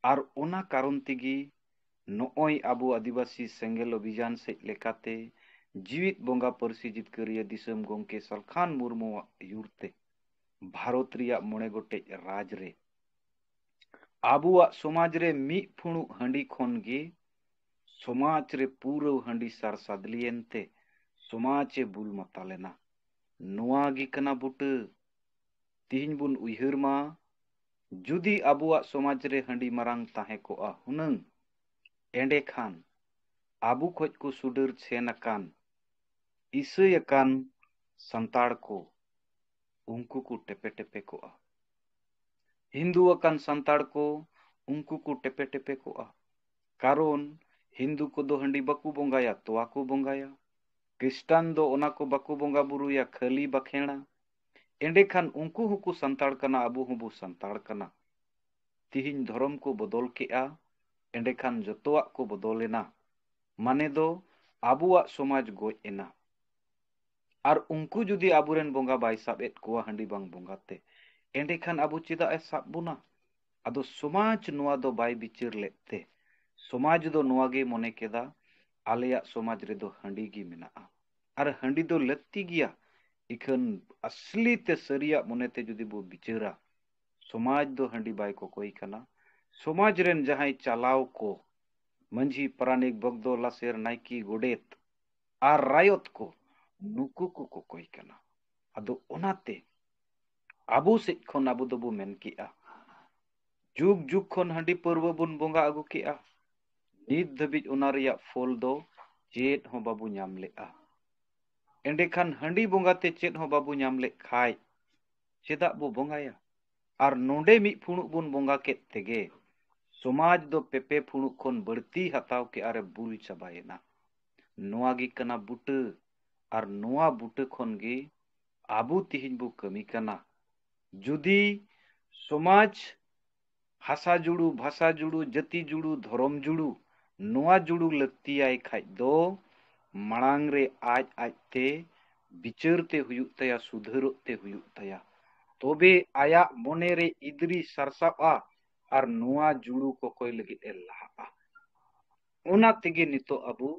ᱟᱨ ᱚᱱᱟ ᱠᱟᱨᱚᱱ ᱛᱮᱜᱮ ᱱᱚᱜᱼᱚᱭ ᱟᱵᱚ ᱟᱹᱫᱤᱵᱟᱹᱥᱤ ᱥᱮᱸᱜᱮᱞ ᱚᱵᱷᱤᱡᱟᱱ ᱥᱮᱫ ᱞᱮᱠᱟᱛᱮ ᱡᱤᱣᱤᱫ ᱵᱚᱸᱜᱟ ᱯᱟᱹᱨᱥᱤ ᱡᱤᱛᱠᱟᱹᱨᱤᱭᱟᱹ ᱫᱤᱥᱚᱢ ᱜᱚᱢᱠᱮ ᱥᱟᱞᱠᱷᱟᱱ ᱢᱩᱨᱢᱩᱣᱟᱜ ᱟᱹᱭᱩᱨ ᱛᱮ ᱵᱷᱟᱨᱚᱛ ᱨᱮᱭᱟᱜ ᱢᱚᱬᱮ ᱜᱚᱴᱮᱡ ᱨᱟᱡᱽ ᱨᱮ ᱟᱵᱚᱣᱟᱜ ᱥᱚᱢᱟᱡᱽ ᱨᱮ ᱢᱤᱫ ᱯᱷᱩᱲᱩᱜ ᱦᱟᱺᱰᱤ ᱠᱷᱚᱱ ᱜᱮ ᱥᱚᱢᱟᱡᱽ ᱨᱮ ᱯᱩᱨᱟᱹᱣ ᱦᱟᱺᱰᱤ ᱥᱟᱨ ᱥᱟᱫᱽᱞᱤᱭᱮᱱ ᱛᱮ ᱥᱚᱢᱟᱡᱽ ᱮ ᱵᱩᱞ ᱢᱟᱛᱟᱞ ᱮᱱᱟ᱾ ᱱᱚᱣᱟ ᱜᱮ ᱠᱟᱱᱟ ᱵᱩᱴᱟᱹ᱾ ᱛᱤᱦᱤᱧ ᱵᱚᱱ ᱩᱭᱦᱟᱹᱨ ᱢᱟ, ᱡᱩᱫᱤ ᱟᱵᱚᱣᱟᱜ ᱥᱚᱢᱟᱡᱽ ᱨᱮ ᱦᱟᱺᱰᱤ ᱢᱟᱨᱟᱝ ᱛᱟᱦᱮᱸ ᱠᱚᱜᱼᱟ ᱦᱩᱱᱟᱹᱝ, ᱮᱸᱰᱮᱠᱷᱟᱱ ᱟᱵᱚ ᱠᱷᱚᱡ ᱠᱚ ᱥᱩᱰᱟᱹᱨ ᱥᱮᱱ ᱟᱠᱟᱱ ᱤᱥᱟᱹᱭ ᱟᱠᱟᱱ ᱥᱟᱱᱛᱟᱲ ᱠᱚ, ᱩᱱᱠᱩ ᱠᱚ ᱴᱮᱯᱮ ᱴᱮᱯᱮ ᱠᱚᱜᱼᱟ᱾ ᱦᱤᱱᱫᱩ ᱟᱠᱟᱱ ᱥᱟᱱᱛᱟᱲ ᱠᱚ, ᱩᱱᱠᱩ ᱠᱚ ᱴᱮᱯᱮ ᱴᱮᱯᱮ ᱠᱚᱜᱼᱟ᱾ ᱠᱟᱨᱚᱱ ᱦᱤᱱᱫᱩ ᱠᱚᱫᱚ ᱦᱟᱺᱰᱤ ᱵᱟᱠᱚ ᱵᱚᱸᱜᱟᱭᱟ, ᱛᱚᱣᱟ ᱠᱚ ᱵᱚᱸᱜᱟᱭᱟ᱾ ᱠᱷᱨᱤᱥᱴᱟᱱ ᱫᱚ ᱚᱱᱟ ᱠᱚ ᱵᱟᱠᱚ ᱵᱚᱸᱜᱟ ᱵᱩᱨᱩᱭᱟ, ᱠᱷᱟᱹᱞᱤ ᱵᱟᱠᱷᱮᱲᱟ᱾ ᱮᱸᱰᱮᱠᱷᱟᱱ ᱩᱱᱠᱩ ᱦᱚᱸᱠᱚ ᱥᱟᱱᱛᱟᱲ ᱠᱟᱱᱟ, ᱟᱵᱚ ᱦᱚᱸᱵᱚ ᱥᱟᱱᱛᱟᱲ ᱠᱟᱱᱟ᱾ ᱛᱤᱦᱤᱧ ᱫᱷᱚᱨᱚᱢ ᱠᱚ ᱵᱚᱫᱚᱞ ᱠᱮᱜᱼᱟ, ᱮᱸᱰᱮᱠᱷᱟᱱ ᱡᱚᱛᱚᱣᱟᱜ ᱠᱚ ᱵᱚᱫᱚᱞ ᱮᱱᱟ᱾ ᱢᱟᱱᱮ ᱫᱚ ᱟᱵᱚᱣᱟᱜ ᱥᱚᱢᱟᱡᱽ ᱜᱚᱡ ᱮᱱᱟ᱾ ᱟᱨ ᱩᱱᱠᱩ ᱡᱩᱫᱤ ᱟᱵᱚᱨᱮᱱ ᱵᱚᱸᱜᱟ ᱵᱟᱭ ᱥᱟᱵ ᱮᱫ ᱠᱚᱣᱟ ᱦᱟᱺᱰᱤ ᱵᱟᱝ ᱵᱚᱸᱜᱟ ᱛᱮ, ᱮᱸᱰᱮᱠᱷᱟᱱ ᱟᱵᱚ ᱪᱮᱫᱟᱜ ᱮ ᱥᱟᱵ ᱵᱚᱱᱟ? ᱟᱫᱚ ᱥᱚᱢᱟᱡᱽ ᱱᱚᱣᱟ ᱫᱚ ᱵᱟᱭ ᱵᱤᱪᱟᱹᱨ ᱞᱮᱫ ᱛᱮ, ᱥᱚᱢᱟᱡᱽ ᱫᱚ ᱱᱚᱣᱟ ᱜᱮ ᱢᱚᱱᱮ ᱠᱮᱫᱟ, ᱟᱞᱮᱭᱟᱜ ᱥᱚᱢᱟᱡᱽ ᱨᱮᱫᱚ ᱦᱟᱺᱰᱤ ᱜᱮ ᱢᱮᱱᱟᱜᱼᱟ ᱟᱨ ᱦᱟᱺᱰᱤ ᱫᱚ ᱞᱟᱹᱠᱛᱤ ᱜᱮᱭᱟ᱾ ᱤᱠᱷᱟᱹᱱ ᱟᱥᱞᱤ ᱛᱮ ᱥᱟᱹᱨᱤᱭᱟᱜ ᱢᱚᱱᱮᱛᱮ ᱡᱩᱫᱤ ᱵᱚ ᱵᱤᱪᱟᱹᱨᱟ, ᱥᱚᱢᱟᱡᱽ ᱫᱚ ᱦᱟᱺᱰᱤ ᱵᱟᱭ ᱠᱚᱠᱚᱭ ᱠᱟᱱᱟ᱾ ᱥᱚᱢᱟᱡᱽ ᱨᱮᱱ ᱡᱟᱦᱟᱸᱭ ᱪᱟᱞᱟᱣ ᱠᱚ, ᱢᱟᱹᱡᱷᱤ, ᱯᱟᱨᱟᱱᱤᱠ, ᱵᱚᱜᱽᱫᱚ, ᱞᱟᱥᱮᱨ, ᱱᱟᱭᱠᱮ, ᱜᱚᱰᱮᱛ ᱟᱨ ᱨᱟᱭᱚᱛ ᱠᱚ, ᱱᱩᱠᱩ ᱠᱚ ᱠᱚᱠᱚᱭ ᱠᱟᱱᱟ᱾ ᱟᱫᱚ ᱚᱱᱟᱛᱮ ᱟᱵᱚ ᱥᱮᱫ ᱠᱷᱚᱱ ᱟᱵᱚ ᱫᱚᱵᱚ ᱢᱮᱱ ᱠᱮᱜᱼᱟ, ᱡᱩᱜᱽ ᱡᱩᱜᱽ ᱠᱷᱚᱱ ᱦᱟᱺᱰᱤ ᱯᱟᱹᱨᱣᱟᱹ ᱵᱚᱱ ᱵᱚᱸᱜᱟ ᱟᱹᱜᱩ ᱠᱮᱜᱼᱟ, ᱱᱤᱛ ᱫᱷᱟᱹᱵᱤᱡ ᱚᱱᱟ ᱨᱮᱭᱟᱜ ᱯᱷᱚᱞ ᱫᱚ ᱪᱮᱫ ᱦᱚᱸ ᱵᱟᱵᱚ ᱧᱟᱢ ᱞᱮᱜᱼᱟ᱾ ᱮᱸᱰᱮᱠᱷᱟᱱ ᱦᱟᱺᱰᱤ ᱵᱚᱸᱜᱟ ᱛᱮ ᱪᱮᱫ ᱦᱚᱸ ᱵᱟᱵᱚ ᱧᱟᱢ ᱞᱮᱫ ᱠᱷᱟᱡ, ᱪᱮᱫᱟᱜ ᱵᱚ ᱵᱚᱸᱜᱟᱭᱟ? ᱟᱨ ᱱᱚᱰᱮ ᱢᱤᱫ ᱯᱷᱩᱲᱩᱜ ᱵᱚᱱ ᱵᱚᱸᱜᱟ ᱠᱮᱫ ᱛᱮᱜᱮ ᱥᱚᱢᱟᱡᱽ ᱫᱚ ᱯᱮᱯᱮ ᱯᱷᱩᱲᱩᱜ ᱠᱷᱚᱱ ᱵᱟᱹᱲᱛᱤ ᱦᱟᱛᱟᱣ ᱠᱮᱜᱼᱟ ᱨᱮ ᱵᱩᱞ ᱪᱟᱵᱟᱭᱮᱱᱟ᱾ ᱱᱚᱣᱟ ᱜᱮ ᱠᱟᱱᱟ ᱵᱩᱴᱟᱹ᱾ ᱟᱨ ᱱᱚᱣᱟ ᱵᱩᱴᱟᱹ ᱠᱷᱚᱱ ᱜᱮ ᱟᱵᱚ ᱛᱤᱦᱤᱧ ᱵᱚ ᱠᱟᱹᱢᱤ ᱠᱟᱱᱟ᱾ ᱡᱩᱫᱤ ᱥᱚᱢᱟᱡᱽ ᱦᱟᱥᱟ ᱡᱩᱲᱩ, ᱵᱷᱟᱥᱟ ᱡᱩᱲᱩ, ᱡᱟᱹᱛᱤ ᱡᱩᱲᱩ, ᱫᱷᱚᱨᱚᱢ ᱡᱩᱲᱩ, ᱱᱚᱣᱟ ᱡᱩᱲᱩ ᱞᱟᱹᱠᱛᱤᱭᱟᱭ ᱠᱷᱟᱡ ᱫᱚ ᱢᱟᱲᱟᱝ ᱨᱮ ᱟᱡ ᱟᱡᱛᱮ ᱵᱤᱪᱟᱹᱨ ᱛᱮ ᱦᱩᱭᱩᱜ ᱛᱟᱭᱟ, ᱥᱩᱫᱷᱟᱹᱨᱚᱜ ᱛᱮ ᱦᱩᱭᱩᱜ ᱛᱟᱭᱟ, ᱛᱚᱵᱮ ᱟᱭᱟᱜ ᱢᱚᱱᱮ ᱨᱮ ᱤᱫᱽᱨᱤ ᱥᱟᱨᱥᱟᱜᱼᱟ ᱟᱨ ᱱᱚᱣᱟ ᱡᱩᱲᱩ ᱠᱚᱠᱚᱭ ᱞᱟᱹᱜᱤᱫ ᱮ ᱞᱟᱦᱟᱜᱼᱟ᱾ ᱚᱱᱟ ᱛᱮᱜᱮ ᱱᱤᱛᱚᱜ ᱟᱵᱚ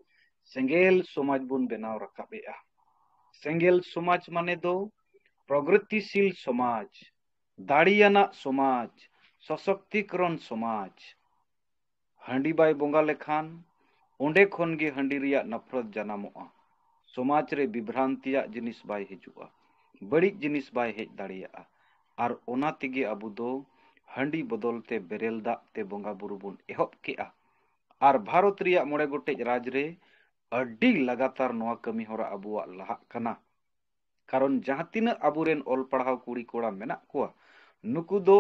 ᱥᱮᱸᱜᱮᱞ ᱥᱚᱢᱟᱡᱽ ᱵᱚᱱ ᱵᱮᱱᱟᱣ ᱨᱟᱠᱟᱵ ᱮᱫᱼᱟ᱾ ᱥᱮᱸᱜᱮᱞ ᱥᱚᱢᱟᱡᱽ ᱢᱟᱱᱮ ᱫᱚ ᱯᱨᱚᱜᱚᱛᱤᱥᱤᱞ ᱥᱚᱢᱟᱡᱽ, ᱫᱟᱲᱮᱭᱟᱱᱟᱜ ᱥᱚᱢᱟᱡᱽ, ᱥᱚᱥᱚᱠᱛᱤᱠᱨᱚᱱ ᱥᱚᱢᱟᱡᱽ᱾ ᱦᱟᱺᱰᱤ ᱵᱟᱭ ᱵᱚᱸᱜᱟ ᱞᱮᱠᱷᱟᱱ ᱚᱸᱰᱮ ᱠᱷᱚᱱ ᱜᱮ ᱦᱟᱺᱰᱤ ᱨᱮᱭᱟᱜ ᱱᱟᱯᱷᱨᱚᱛ ᱡᱟᱱᱟᱢᱚᱜᱼᱟ᱾ ᱥᱚᱢᱟᱡᱽ ᱨᱮ ᱵᱤᱵᱷᱨᱟᱱᱛᱤᱭᱟᱜ ᱡᱤᱱᱤᱥ ᱵᱟᱭ ᱦᱤᱡᱩᱜᱼᱟ, ᱵᱟᱹᱲᱤᱡ ᱡᱤᱱᱤᱥ ᱵᱟᱭ ᱦᱮᱡ ᱫᱟᱲᱮᱭᱟᱜᱼᱟ᱾ ᱟᱨ ᱚᱱᱟ ᱛᱮᱜᱮ ᱟᱵᱚ ᱫᱚ ᱦᱟᱺᱰᱤ ᱵᱚᱫᱚᱞ ᱛᱮ ᱵᱮᱨᱮᱞ ᱫᱟᱜ ᱛᱮ ᱵᱚᱸᱜᱟ ᱵᱩᱨᱩ ᱵᱚᱱ ᱮᱦᱚᱵ ᱠᱮᱜᱼᱟ᱾ ᱟᱨ ᱵᱷᱟᱨᱚᱛ ᱨᱮᱭᱟᱜ ᱢᱚᱬᱮ ᱜᱚᱴᱮᱡ ᱨᱟᱡᱽ ᱨᱮ ᱟᱹᱰᱤ ᱞᱟᱜᱟᱛᱟᱨ ᱱᱚᱣᱟ ᱠᱟᱹᱢᱤ ᱦᱚᱨᱟ ᱟᱵᱚᱣᱟᱜ ᱞᱟᱦᱟᱜ ᱠᱟᱱᱟ᱾ ᱠᱟᱨᱚᱱ ᱡᱟᱦᱟᱸ ᱛᱤᱱᱟᱹᱜ ᱟᱵᱚᱨᱮᱱ ᱚᱞ ᱯᱟᱲᱦᱟᱣ ᱠᱩᱲᱤ ᱠᱚᱲᱟ ᱢᱮᱱᱟᱜ ᱠᱚᱣᱟ, ᱱᱩᱠᱩ ᱫᱚ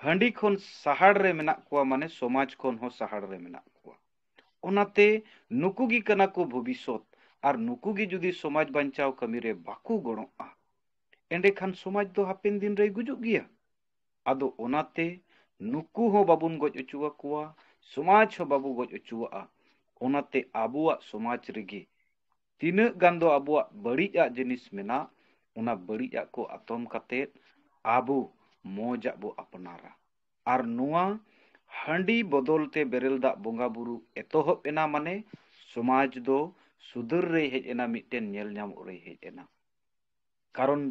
ᱦᱟᱺᱰᱤ ᱠᱷᱚᱱ ᱥᱟᱦᱟᱲ ᱨᱮ ᱢᱮᱱᱟᱜ ᱠᱚᱣᱟ, ᱢᱟᱱᱮ ᱥᱚᱢᱟᱡᱽ ᱠᱷᱚᱱ ᱦᱚᱸ ᱥᱟᱦᱟᱲ ᱨᱮ ᱢᱮᱱᱟᱜ ᱠᱚᱣᱟ᱾ ᱚᱱᱟᱛᱮ ᱱᱩᱠᱩ ᱜᱮ ᱠᱟᱱᱟ ᱠᱚ ᱵᱷᱚᱵᱤᱥᱥᱚᱛ, ᱟᱨ ᱱᱩᱠᱩ ᱜᱮ ᱡᱩᱫᱤ ᱥᱚᱢᱟᱡᱽ ᱵᱟᱧᱪᱟᱣ ᱠᱟᱹᱢᱤ ᱨᱮ ᱵᱟᱠᱚ ᱜᱚᱲᱚᱜᱼᱟ, ᱮᱸᱰᱮᱠᱷᱟᱱ ᱥᱚᱢᱟᱡᱽ ᱫᱚ ᱦᱟᱯᱮᱱ ᱫᱤᱱ ᱨᱮᱭ ᱜᱩᱡᱩᱜ ᱜᱮᱭᱟ᱾ ᱟᱫᱚ ᱚᱱᱟᱛᱮ ᱱᱩᱠᱩ ᱦᱚᱸ ᱵᱟᱵᱚᱱ ᱜᱚᱡ ᱦᱚᱪᱚ ᱟᱠᱚᱣᱟ, ᱥᱚᱢᱟᱡᱽ ᱦᱚᱸ ᱵᱟᱵᱚ ᱜᱚᱡ ᱦᱚᱪᱚᱣᱟᱜᱼᱟ᱾ ᱚᱱᱟᱛᱮ ᱟᱵᱚᱣᱟᱜ ᱥᱚᱢᱟᱡᱽ ᱨᱮᱜᱮ ᱛᱤᱱᱟᱹᱜ ᱜᱟᱱ ᱫᱚ ᱟᱵᱚᱣᱟᱜ ᱵᱟᱹᱲᱤᱡᱟᱜ ᱡᱤᱱᱤᱥ ᱢᱮᱱᱟᱜ, ᱚᱱᱟ ᱵᱟᱹᱲᱤᱡᱟᱜ ᱠᱚ ᱟᱛᱚᱢ ᱠᱟᱛᱮᱫ ᱟᱵᱚ ᱢᱚᱡᱟᱜ ᱵᱚ ᱟᱯᱱᱟᱨᱟ᱾ ᱟᱨ ᱱᱚᱣᱟ ᱦᱟᱺᱰᱤ ᱵᱚᱫᱚᱞ ᱛᱮ ᱵᱮᱨᱮᱞ ᱫᱟᱜ ᱵᱚᱸᱜᱟ ᱵᱩᱨᱩ ᱮᱛᱚᱦᱚᱵ ᱮᱱᱟ, ᱢᱟᱱᱮ ᱥᱚᱢᱟᱡᱽ ᱫᱚ ᱥᱩᱫᱷᱟᱹᱨ ᱨᱮᱭ ᱦᱮᱡ ᱮᱱᱟ, ᱢᱤᱫᱴᱮᱱ ᱧᱮᱞ ᱧᱟᱢᱚᱜ ᱨᱮᱭ ᱦᱮᱡ ᱮᱱᱟ᱾ ᱠᱟᱨᱚᱱ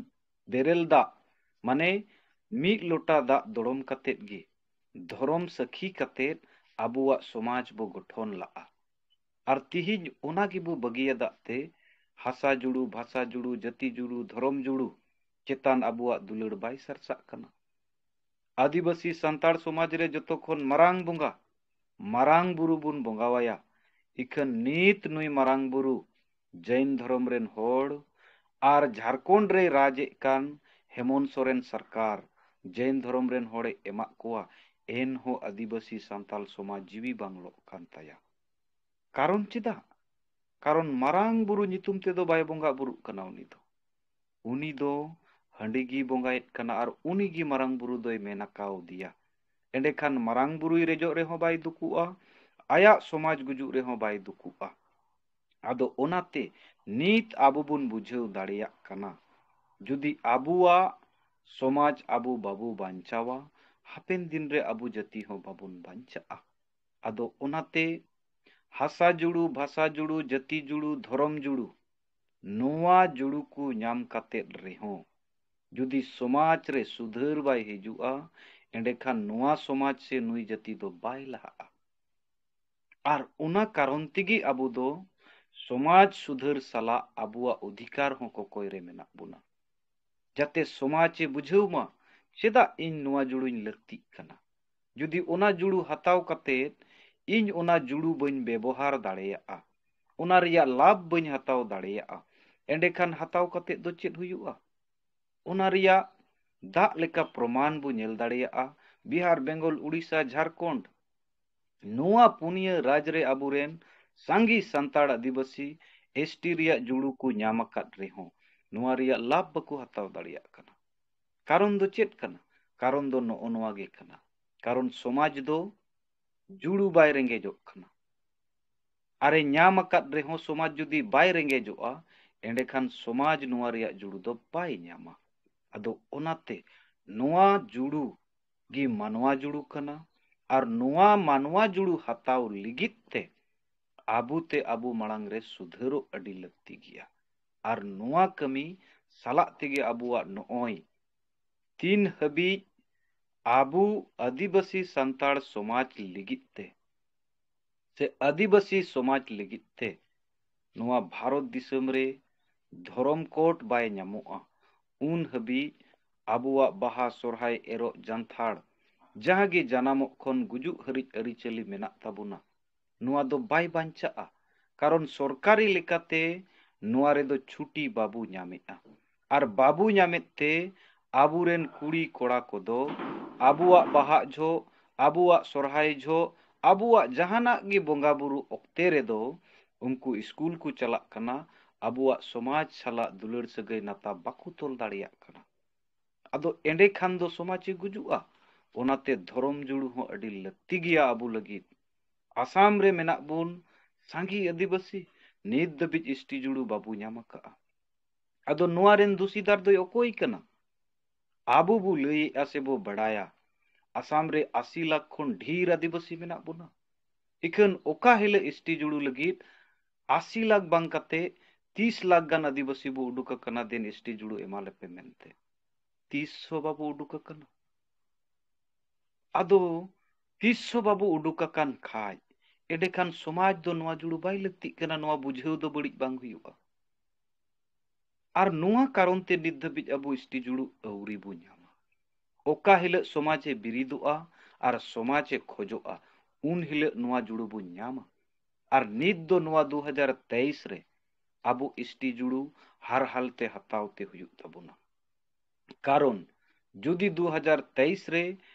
ᱵᱮᱨᱮᱞ ᱫᱟᱜ ᱢᱟᱱᱮ ᱢᱤᱫ ᱞᱚᱴᱟ ᱫᱟᱜ ᱫᱚᱲᱚᱢ ᱠᱟᱛᱮᱫ ᱜᱮ ᱫᱷᱚᱨᱚᱢ ᱥᱟᱹᱠᱷᱤ ᱠᱟᱛᱮᱫ ᱟᱵᱚᱣᱟᱜ ᱥᱚᱢᱟᱡᱽ ᱵᱚ ᱜᱚᱴᱷᱚᱱ ᱞᱟᱜᱼᱟ᱾ ᱟᱨ ᱛᱤᱦᱤᱧ ᱚᱱᱟ ᱜᱮᱵᱚ ᱵᱟᱹᱜᱤᱭᱟᱫᱟᱜ ᱛᱮ ᱦᱟᱥᱟ ᱡᱩᱲᱩ, ᱵᱷᱟᱥᱟ ᱡᱩᱲᱩ, ᱡᱟᱹᱛᱤ ᱡᱩᱲᱩ, ᱫᱷᱚᱨᱚᱢ ᱡᱩᱲᱩ ᱪᱮᱛᱟᱱ ᱟᱵᱚᱣᱟᱜ ᱫᱩᱞᱟᱹᱲ ᱵᱟᱭ ᱥᱟᱨᱥᱟᱜ ᱠᱟᱱᱟ᱾ ᱟᱹᱫᱤᱵᱟᱹᱥᱤ ᱥᱟᱱᱛᱟᱲ ᱥᱚᱢᱟᱡᱽ ᱨᱮ ᱡᱚᱛᱚ ᱠᱷᱚᱱ ᱢᱟᱨᱟᱝ ᱵᱚᱸᱜᱟ, ᱢᱟᱨᱟᱝ ᱵᱩᱨᱩ ᱵᱚᱱ ᱵᱚᱸᱜᱟᱣᱟᱭᱟ᱾ ᱤᱠᱷᱟᱹᱱ ᱱᱤᱛ ᱱᱩᱭ ᱢᱟᱨᱟᱝ ᱵᱩᱨᱩ ᱡᱟᱹᱭᱤᱱ ᱫᱷᱚᱨᱚᱢ ᱨᱮᱱ ᱦᱚᱲ ᱟᱨ ᱡᱷᱟᱲᱠᱷᱚᱸᱰ ᱨᱮ ᱨᱟᱡᱽ ᱮᱫ ᱠᱟᱱ ᱦᱮᱢᱚᱱᱛ ᱥᱚᱨᱮᱱ ᱥᱚᱨᱠᱟᱨ ᱡᱟᱹᱭᱤᱱ ᱫᱷᱚᱨᱚᱢ ᱨᱮᱱ ᱦᱚᱲᱮ ᱮᱢᱟᱜ ᱠᱚᱣᱟ, ᱮᱱᱦᱚᱸ ᱟᱹᱫᱤᱵᱟᱹᱥᱤ ᱥᱟᱱᱛᱟᱲ ᱥᱚᱢᱟᱡᱽ ᱡᱤᱣᱤ ᱵᱟᱝ ᱞᱚᱜ ᱠᱟᱱ ᱛᱟᱭᱟ᱾ ᱠᱟᱨᱚᱱ ᱪᱮᱫᱟᱜ? ᱠᱟᱨᱚᱱ ᱢᱟᱨᱟᱝ ᱵᱩᱨᱩ ᱧᱩᱛᱩᱢ ᱛᱮᱫᱚ ᱵᱟᱭ ᱵᱚᱸᱜᱟ ᱵᱩᱨᱩᱜ ᱠᱟᱱᱟ ᱩᱱᱤ ᱫᱚ᱾ ᱩᱱᱤ ᱫᱚ ᱦᱟᱺᱰᱤ ᱜᱮᱭ ᱵᱚᱸᱜᱟᱭᱮᱫ ᱠᱟᱱᱟ ᱟᱨ ᱩᱱᱤ ᱜᱮ ᱢᱟᱨᱟᱝ ᱵᱩᱨᱩ ᱫᱚᱭ ᱢᱮᱱ ᱟᱠᱟᱣᱫᱮᱭᱟ᱾ ᱮᱸᱰᱮᱠᱷᱟᱱ ᱢᱟᱨᱟᱝ ᱵᱩᱨᱩᱭ ᱨᱮᱡᱚᱜ ᱨᱮᱦᱚᱸ ᱵᱟᱭ ᱫᱩᱠᱩᱜᱼᱟ, ᱟᱭᱟᱜ ᱥᱚᱢᱟᱡᱽ ᱜᱩᱡᱩᱜ ᱨᱮᱦᱚᱸ ᱵᱟᱭ ᱫᱩᱠᱩᱜᱼᱟ᱾ ᱟᱫᱚ ᱚᱱᱟᱛᱮ ᱱᱤᱛ ᱟᱵᱚ ᱵᱚᱱ ᱵᱩᱡᱷᱟᱹᱣ ᱫᱟᱲᱮᱭᱟᱜ ᱠᱟᱱᱟ, ᱡᱩᱫᱤ ᱟᱵᱚᱣᱟᱜ ᱥᱚᱢᱟᱡᱽ ᱟᱵᱚ ᱵᱟᱵᱚ ᱵᱟᱧᱪᱟᱣᱟ, ᱦᱟᱯᱮᱱ ᱫᱤᱱ ᱨᱮ ᱟᱵᱚ ᱡᱟᱹᱛᱤ ᱦᱚᱸ ᱵᱟᱵᱚᱱ ᱵᱟᱧᱪᱟᱜᱼᱟ᱾ ᱟᱫᱚ ᱚᱱᱟᱛᱮ ᱦᱟᱥᱟ ᱡᱩᱲᱩ, ᱵᱷᱟᱥᱟ ᱡᱩᱲᱩ, ᱡᱟᱹᱛᱤ ᱡᱩᱲᱩ, ᱫᱷᱚᱨᱚᱢ ᱡᱩᱲᱩ, ᱱᱚᱣᱟ ᱡᱩᱲᱩ ᱠᱚ ᱧᱟᱢ ᱠᱟᱛᱮᱫ ᱨᱮᱦᱚᱸ ᱡᱩᱫᱤ ᱥᱚᱢᱟᱡᱽ ᱨᱮ ᱥᱩᱫᱷᱟᱹᱨ ᱵᱟᱭ ᱦᱤᱡᱩᱜᱼᱟ, ᱮᱸᱰᱮᱠᱷᱟᱱ ᱱᱚᱣᱟ ᱥᱚᱢᱟᱡᱽ ᱥᱮ ᱱᱩᱭ ᱡᱟᱹᱛᱤ ᱫᱚ ᱵᱟᱭ ᱞᱟᱦᱟᱜᱼᱟ᱾ ᱟᱨ ᱚᱱᱟ ᱠᱟᱨᱚᱱ ᱛᱮᱜᱮ ᱟᱵᱚ ᱫᱚ ᱥᱚᱢᱟᱡᱽ ᱥᱩᱫᱷᱟᱹᱨ ᱥᱟᱞᱟᱜ ᱟᱵᱚᱣᱟᱜ ᱚᱫᱷᱤᱠᱟᱨ ᱦᱚᱸ ᱠᱚᱠᱚᱭ ᱨᱮ ᱢᱮᱱᱟᱜ ᱵᱚᱱᱟ, ᱡᱟᱛᱮ ᱥᱚᱢᱟᱡᱽ ᱮ ᱵᱩᱡᱷᱟᱹᱣ ᱢᱟ ᱪᱮᱫᱟᱜ ᱤᱧ ᱱᱚᱣᱟ ᱡᱩᱲᱩᱧ ᱞᱟᱹᱠᱛᱤᱜ ᱠᱟᱱᱟ᱾ ᱡᱩᱫᱤ ᱚᱱᱟ ᱡᱩᱲᱩ ᱦᱟᱛᱟᱣ ᱠᱟᱛᱮᱫ ᱤᱧ ᱚᱱᱟ ᱡᱩᱲᱩ ᱵᱟᱹᱧ ᱵᱮᱵᱚᱦᱟᱨ ᱫᱟᱲᱮᱭᱟᱜᱼᱟ, ᱚᱱᱟ ᱨᱮᱭᱟᱜ ᱞᱟᱵᱷ ᱵᱟᱹᱧ ᱦᱟᱛᱟᱣ ᱫᱟᱲᱮᱭᱟᱜᱼᱟ, ᱮᱸᱰᱮᱠᱷᱟᱱ ᱦᱟᱛᱟᱣ ᱠᱟᱛᱮᱫ ᱫᱚ ᱪᱮᱫ ᱦᱩᱭᱩᱜᱼᱟ? ᱚᱱᱟ ᱨᱮᱭᱟᱜ ᱫᱟᱜ ᱞᱮᱠᱟ ᱯᱨᱚᱢᱟᱱ ᱵᱚ ᱧᱮᱞ ᱫᱟᱲᱮᱭᱟᱜᱼᱟ᱾ ᱵᱤᱦᱟᱨ, ᱵᱮᱝᱜᱚᱞ, ᱩᱲᱤᱥᱥᱟ, ᱡᱷᱟᱲᱠᱷᱚᱸᱰ, ᱱᱚᱣᱟ ᱯᱩᱱᱭᱟᱹ ᱨᱟᱡᱽ ᱨᱮ ᱟᱵᱚᱨᱮᱱ ᱥᱟᱸᱜᱮ ᱥᱟᱱᱛᱟᱲ ᱟᱹᱫᱤᱵᱟᱹᱥᱤ, ᱮᱥ ᱴᱤ ᱨᱮᱭᱟᱜ ᱡᱩᱲᱩ ᱠᱚ ᱧᱟᱢ ᱟᱠᱟᱫ ᱨᱮᱦᱚᱸ ᱱᱚᱣᱟ ᱨᱮᱭᱟᱜ ᱞᱟᱵᱷ ᱵᱟᱠᱚ ᱦᱟᱛᱟᱣ ᱫᱟᱲᱮᱭᱟᱜ ᱠᱟᱱᱟ᱾ ᱠᱟᱨᱚᱱ ᱫᱚ ᱪᱮᱫ ᱠᱟᱱᱟ? ᱠᱟᱨᱚᱱ ᱫᱚ ᱱᱚᱜᱼᱚ ᱱᱚᱣᱟ ᱜᱮ ᱠᱟᱱᱟ᱾ ᱠᱟᱨᱚᱱ ᱥᱚᱢᱟᱡᱽ ᱫᱚ ᱡᱩᱲᱩ ᱵᱟᱭ ᱨᱮᱸᱜᱮᱡᱚᱜ ᱠᱟᱱᱟ᱾ ᱟᱨᱮ ᱧᱟᱢ ᱟᱠᱟᱫ ᱨᱮᱦᱚᱸ ᱥᱚᱢᱟᱡᱽ ᱡᱩᱫᱤ ᱵᱟᱭ ᱨᱮᱸᱜᱮᱡᱚᱜᱼᱟ, ᱮᱸᱰᱮᱠᱷᱟᱱ ᱥᱚᱢᱟᱡᱽ ᱱᱚᱣᱟ ᱨᱮᱭᱟᱜ ᱡᱩᱲᱩ ᱫᱚ ᱵᱟᱭ ᱧᱟᱢᱟ᱾ ᱟᱫᱚ ᱚᱱᱟᱛᱮ ᱱᱚᱣᱟ ᱡᱩᱲᱩ ᱜᱮ ᱢᱟᱱᱣᱟ ᱡᱩᱲᱩ ᱠᱟᱱᱟ᱾ ᱟᱨ ᱱᱚᱣᱟ ᱢᱟᱱᱣᱟ ᱡᱩᱲᱩ ᱦᱟᱛᱟᱣ ᱞᱟᱹᱜᱤᱫ ᱛᱮ ᱟᱵᱚ ᱛᱮ ᱟᱵᱚ ᱢᱟᱲᱟᱝ ᱨᱮ ᱥᱩᱫᱷᱟᱹᱨᱚᱜ ᱟᱹᱰᱤ ᱞᱟᱹᱠᱛᱤ ᱜᱮᱭᱟ᱾ ᱟᱨ ᱱᱚᱣᱟ ᱠᱟᱹᱢᱤ ᱥᱟᱞᱟᱜ ᱛᱮᱜᱮ ᱟᱵᱚᱣᱟᱜ ᱱᱚᱜᱼᱚᱭ ᱛᱤᱱ ᱦᱟᱹᱵᱤᱡ ᱟᱵᱚ ᱟᱹᱫᱤᱵᱟᱹᱥᱤ ᱥᱟᱱᱛᱟᱲ ᱥᱚᱢᱟᱡᱽ ᱞᱟᱹᱜᱤᱫ ᱛᱮ ᱥᱮ ᱟᱹᱫᱤᱵᱟᱹᱥᱤ ᱥᱚᱢᱟᱡᱽ ᱞᱟᱹᱜᱤᱫ ᱛᱮ ᱱᱚᱣᱟ ᱵᱷᱟᱨᱚᱛ ᱫᱤᱥᱚᱢ ᱨᱮ ᱫᱷᱚᱨᱚᱢ ᱠᱳᱰ ᱵᱟᱭ ᱧᱟᱢᱚᱜᱼᱟ, ᱩᱱ ᱦᱟᱹᱵᱤᱡ ᱟᱵᱚᱣᱟᱜ ᱵᱟᱦᱟ, ᱥᱚᱨᱦᱟᱭ, ᱮᱨᱚᱜ, ᱡᱟᱱᱛᱷᱟᱲ, ᱡᱟᱦᱟᱸ ᱜᱮ ᱡᱟᱱᱟᱢᱚᱜ ᱠᱷᱚᱱ ᱜᱩᱡᱩᱜ ᱦᱟᱹᱨᱤᱡ ᱟᱹᱨᱤᱪᱟᱹᱞᱤ ᱢᱮᱱᱟᱜ ᱛᱟᱵᱚᱱᱟ, ᱱᱚᱣᱟ ᱫᱚ ᱵᱟᱭ ᱵᱟᱧᱪᱟᱜᱼᱟ᱾ ᱠᱟᱨᱚᱱ ᱥᱚᱨᱠᱟᱨᱤ ᱞᱮᱠᱟᱛᱮ ᱱᱚᱣᱟ ᱨᱮᱫᱚ ᱪᱷᱩᱴᱤ ᱵᱟᱵᱚ ᱧᱟᱢᱮᱫᱼᱟ᱾ ᱟᱨ ᱵᱟᱵᱚ ᱧᱟᱢᱮᱫ ᱛᱮ ᱟᱵᱚᱨᱮᱱ ᱠᱩᱲᱤ ᱠᱚᱲᱟ ᱠᱚᱫᱚ ᱟᱵᱚᱣᱟᱜ ᱵᱟᱦᱟᱜ ᱡᱚᱦᱚᱜ, ᱟᱵᱚᱣᱟᱜ ᱥᱚᱨᱦᱟᱭ ᱡᱚᱦᱚᱜ, ᱟᱵᱚᱣᱟᱜ ᱡᱟᱦᱟᱱᱟᱜ ᱜᱮ ᱵᱚᱸᱜᱟ ᱵᱩᱨᱩ ᱚᱠᱛᱮ ᱨᱮᱫᱚ ᱩᱱᱠᱩ ᱥᱠᱩᱞ ᱠᱚ ᱪᱟᱞᱟᱜ ᱠᱟᱱᱟ, ᱟᱵᱚᱣᱟᱜ ᱥᱚᱢᱟᱡᱽ ᱥᱟᱞᱟᱜ ᱫᱩᱞᱟᱹᱲ ᱥᱟᱹᱜᱟᱹᱭ ᱱᱟᱛᱟ ᱵᱟᱠᱚ ᱛᱚᱞ ᱫᱟᱲᱮᱭᱟᱜ ᱠᱟᱱᱟ᱾ ᱟᱫᱚ ᱮᱸᱰᱮ ᱠᱷᱟᱱ ᱫᱚ ᱥᱚᱢᱟᱡᱽ ᱮ ᱜᱩᱡᱩᱜᱼᱟ᱾ ᱚᱱᱟᱛᱮ ᱫᱷᱚᱨᱚᱢ ᱡᱩᱲᱩ ᱦᱚᱸ ᱟᱹᱰᱤ ᱞᱟᱹᱠᱛᱤ ᱜᱮᱭᱟ ᱟᱵᱚ ᱞᱟᱹᱜᱤᱫ᱾ ᱟᱥᱟᱢ ᱨᱮ ᱢᱮᱱᱟᱜ ᱵᱚᱱ ᱥᱟᱸᱜᱮ ᱟᱹᱫᱤᱵᱟᱹᱥᱤ, ᱱᱤᱛ ᱫᱷᱟᱹᱵᱤᱡ ᱮᱥᱴᱤ ᱡᱩᱲᱩ ᱵᱟᱵᱚ ᱧᱟᱢ ᱟᱠᱟᱫᱼᱟ᱾ ᱟᱫᱚ ᱱᱚᱣᱟ ᱨᱮᱱ ᱫᱩᱥᱤᱫᱟᱨ ᱫᱚᱭ ᱚᱠᱚᱭ ᱠᱟᱱᱟ? ᱟᱵᱚ ᱵᱚ ᱞᱟᱹᱭᱮᱫᱼᱟ ᱥᱮ ᱵᱚ ᱵᱟᱲᱟᱭᱟ, ᱟᱥᱟᱢ ᱨᱮ ᱟᱥᱤ ᱞᱟᱠᱷ ᱠᱷᱚᱱ ᱰᱷᱮᱨ ᱟᱹᱫᱤᱵᱟᱹᱥᱤ ᱢᱮᱱᱟᱜ ᱵᱚᱱᱟ᱾ ᱤᱠᱷᱟᱹᱱ ᱚᱠᱟ ᱦᱤᱞᱳᱜ ᱮᱥᱴᱤ ᱡᱩᱲᱩ ᱞᱟᱹᱜᱤᱫ ᱟᱥᱤ ᱞᱟᱠᱷ ᱵᱟᱝ ᱠᱟᱛᱮ ᱛᱤᱥ ᱞᱟᱠᱷ ᱜᱟᱱ ᱟᱹᱫᱤᱵᱟᱹᱥᱤ ᱵᱚ ᱩᱰᱩᱠ ᱟᱠᱟᱱᱟ, ᱫᱮᱱ ᱮᱥᱴᱤ ᱡᱩᱲᱩ ᱮᱢᱟ ᱞᱮᱯᱮ ᱢᱮᱱᱛᱮ? ᱛᱤᱥ ᱦᱚᱸ ᱵᱟᱵᱚ ᱩᱰᱩᱠ ᱟᱠᱟᱱᱟ᱾ ᱟᱫᱚ ᱛᱤᱥ ᱦᱚᱸ ᱵᱟᱵᱚ ᱩᱰᱩᱠ ᱟᱠᱟᱱ ᱠᱷᱟᱡ, ᱮᱸᱰᱮᱠᱷᱟᱱ ᱥᱚᱢᱟᱡᱽ ᱫᱚ ᱱᱚᱣᱟ ᱡᱩᱲᱩ ᱵᱟᱭ ᱞᱟᱹᱠᱛᱤᱜ ᱠᱟᱱᱟ, ᱱᱚᱣᱟ ᱵᱩᱡᱷᱟᱹᱣ ᱫᱚ ᱵᱟᱹᱲᱤᱡ ᱵᱟᱝ ᱦᱩᱭᱩᱜᱼᱟ᱾ ᱟᱨ ᱱᱚᱣᱟ ᱠᱟᱨᱚᱱ ᱛᱮ ᱱᱤᱛ ᱫᱷᱟᱹᱵᱤᱡ ᱟᱵᱚ ᱮᱥᱴᱤ ᱡᱩᱲᱩ ᱟᱹᱣᱨᱤ ᱵᱚ ᱧᱟᱢᱟ᱾ ᱚᱠᱟ ᱦᱤᱞᱳᱜ ᱥᱚᱢᱟᱡᱽ ᱮ ᱵᱤᱨᱤᱫᱚᱜᱼᱟ ᱟᱨ ᱥᱚᱢᱟᱡᱽ ᱮ ᱠᱷᱚᱡᱚᱜᱼᱟ, ᱩᱱ ᱦᱤᱞᱳᱜ ᱱᱚᱣᱟ ᱡᱩᱲᱩ ᱵᱚ ᱧᱟᱢᱟ᱾ ᱟᱨ ᱱᱤᱛ ᱫᱚ ᱱᱚᱣᱟ ᱫᱩ ᱦᱟᱡᱟᱨ ᱛᱮᱭᱤᱥ ᱨᱮ ᱟᱵᱚ ᱮᱥᱴᱤ ᱡᱩᱲᱩ ᱦᱟᱨ ᱦᱟᱞ ᱛᱮ ᱦᱟᱛᱟᱣ ᱛᱮ ᱦᱩᱭᱩᱜ ᱛᱟᱵᱚᱱᱟ᱾ ᱠᱟᱨᱚᱱ ᱡᱩᱫᱤ ᱫᱩ ᱦᱟᱡᱟᱨ ᱛᱮᱭᱤᱥ ᱨᱮ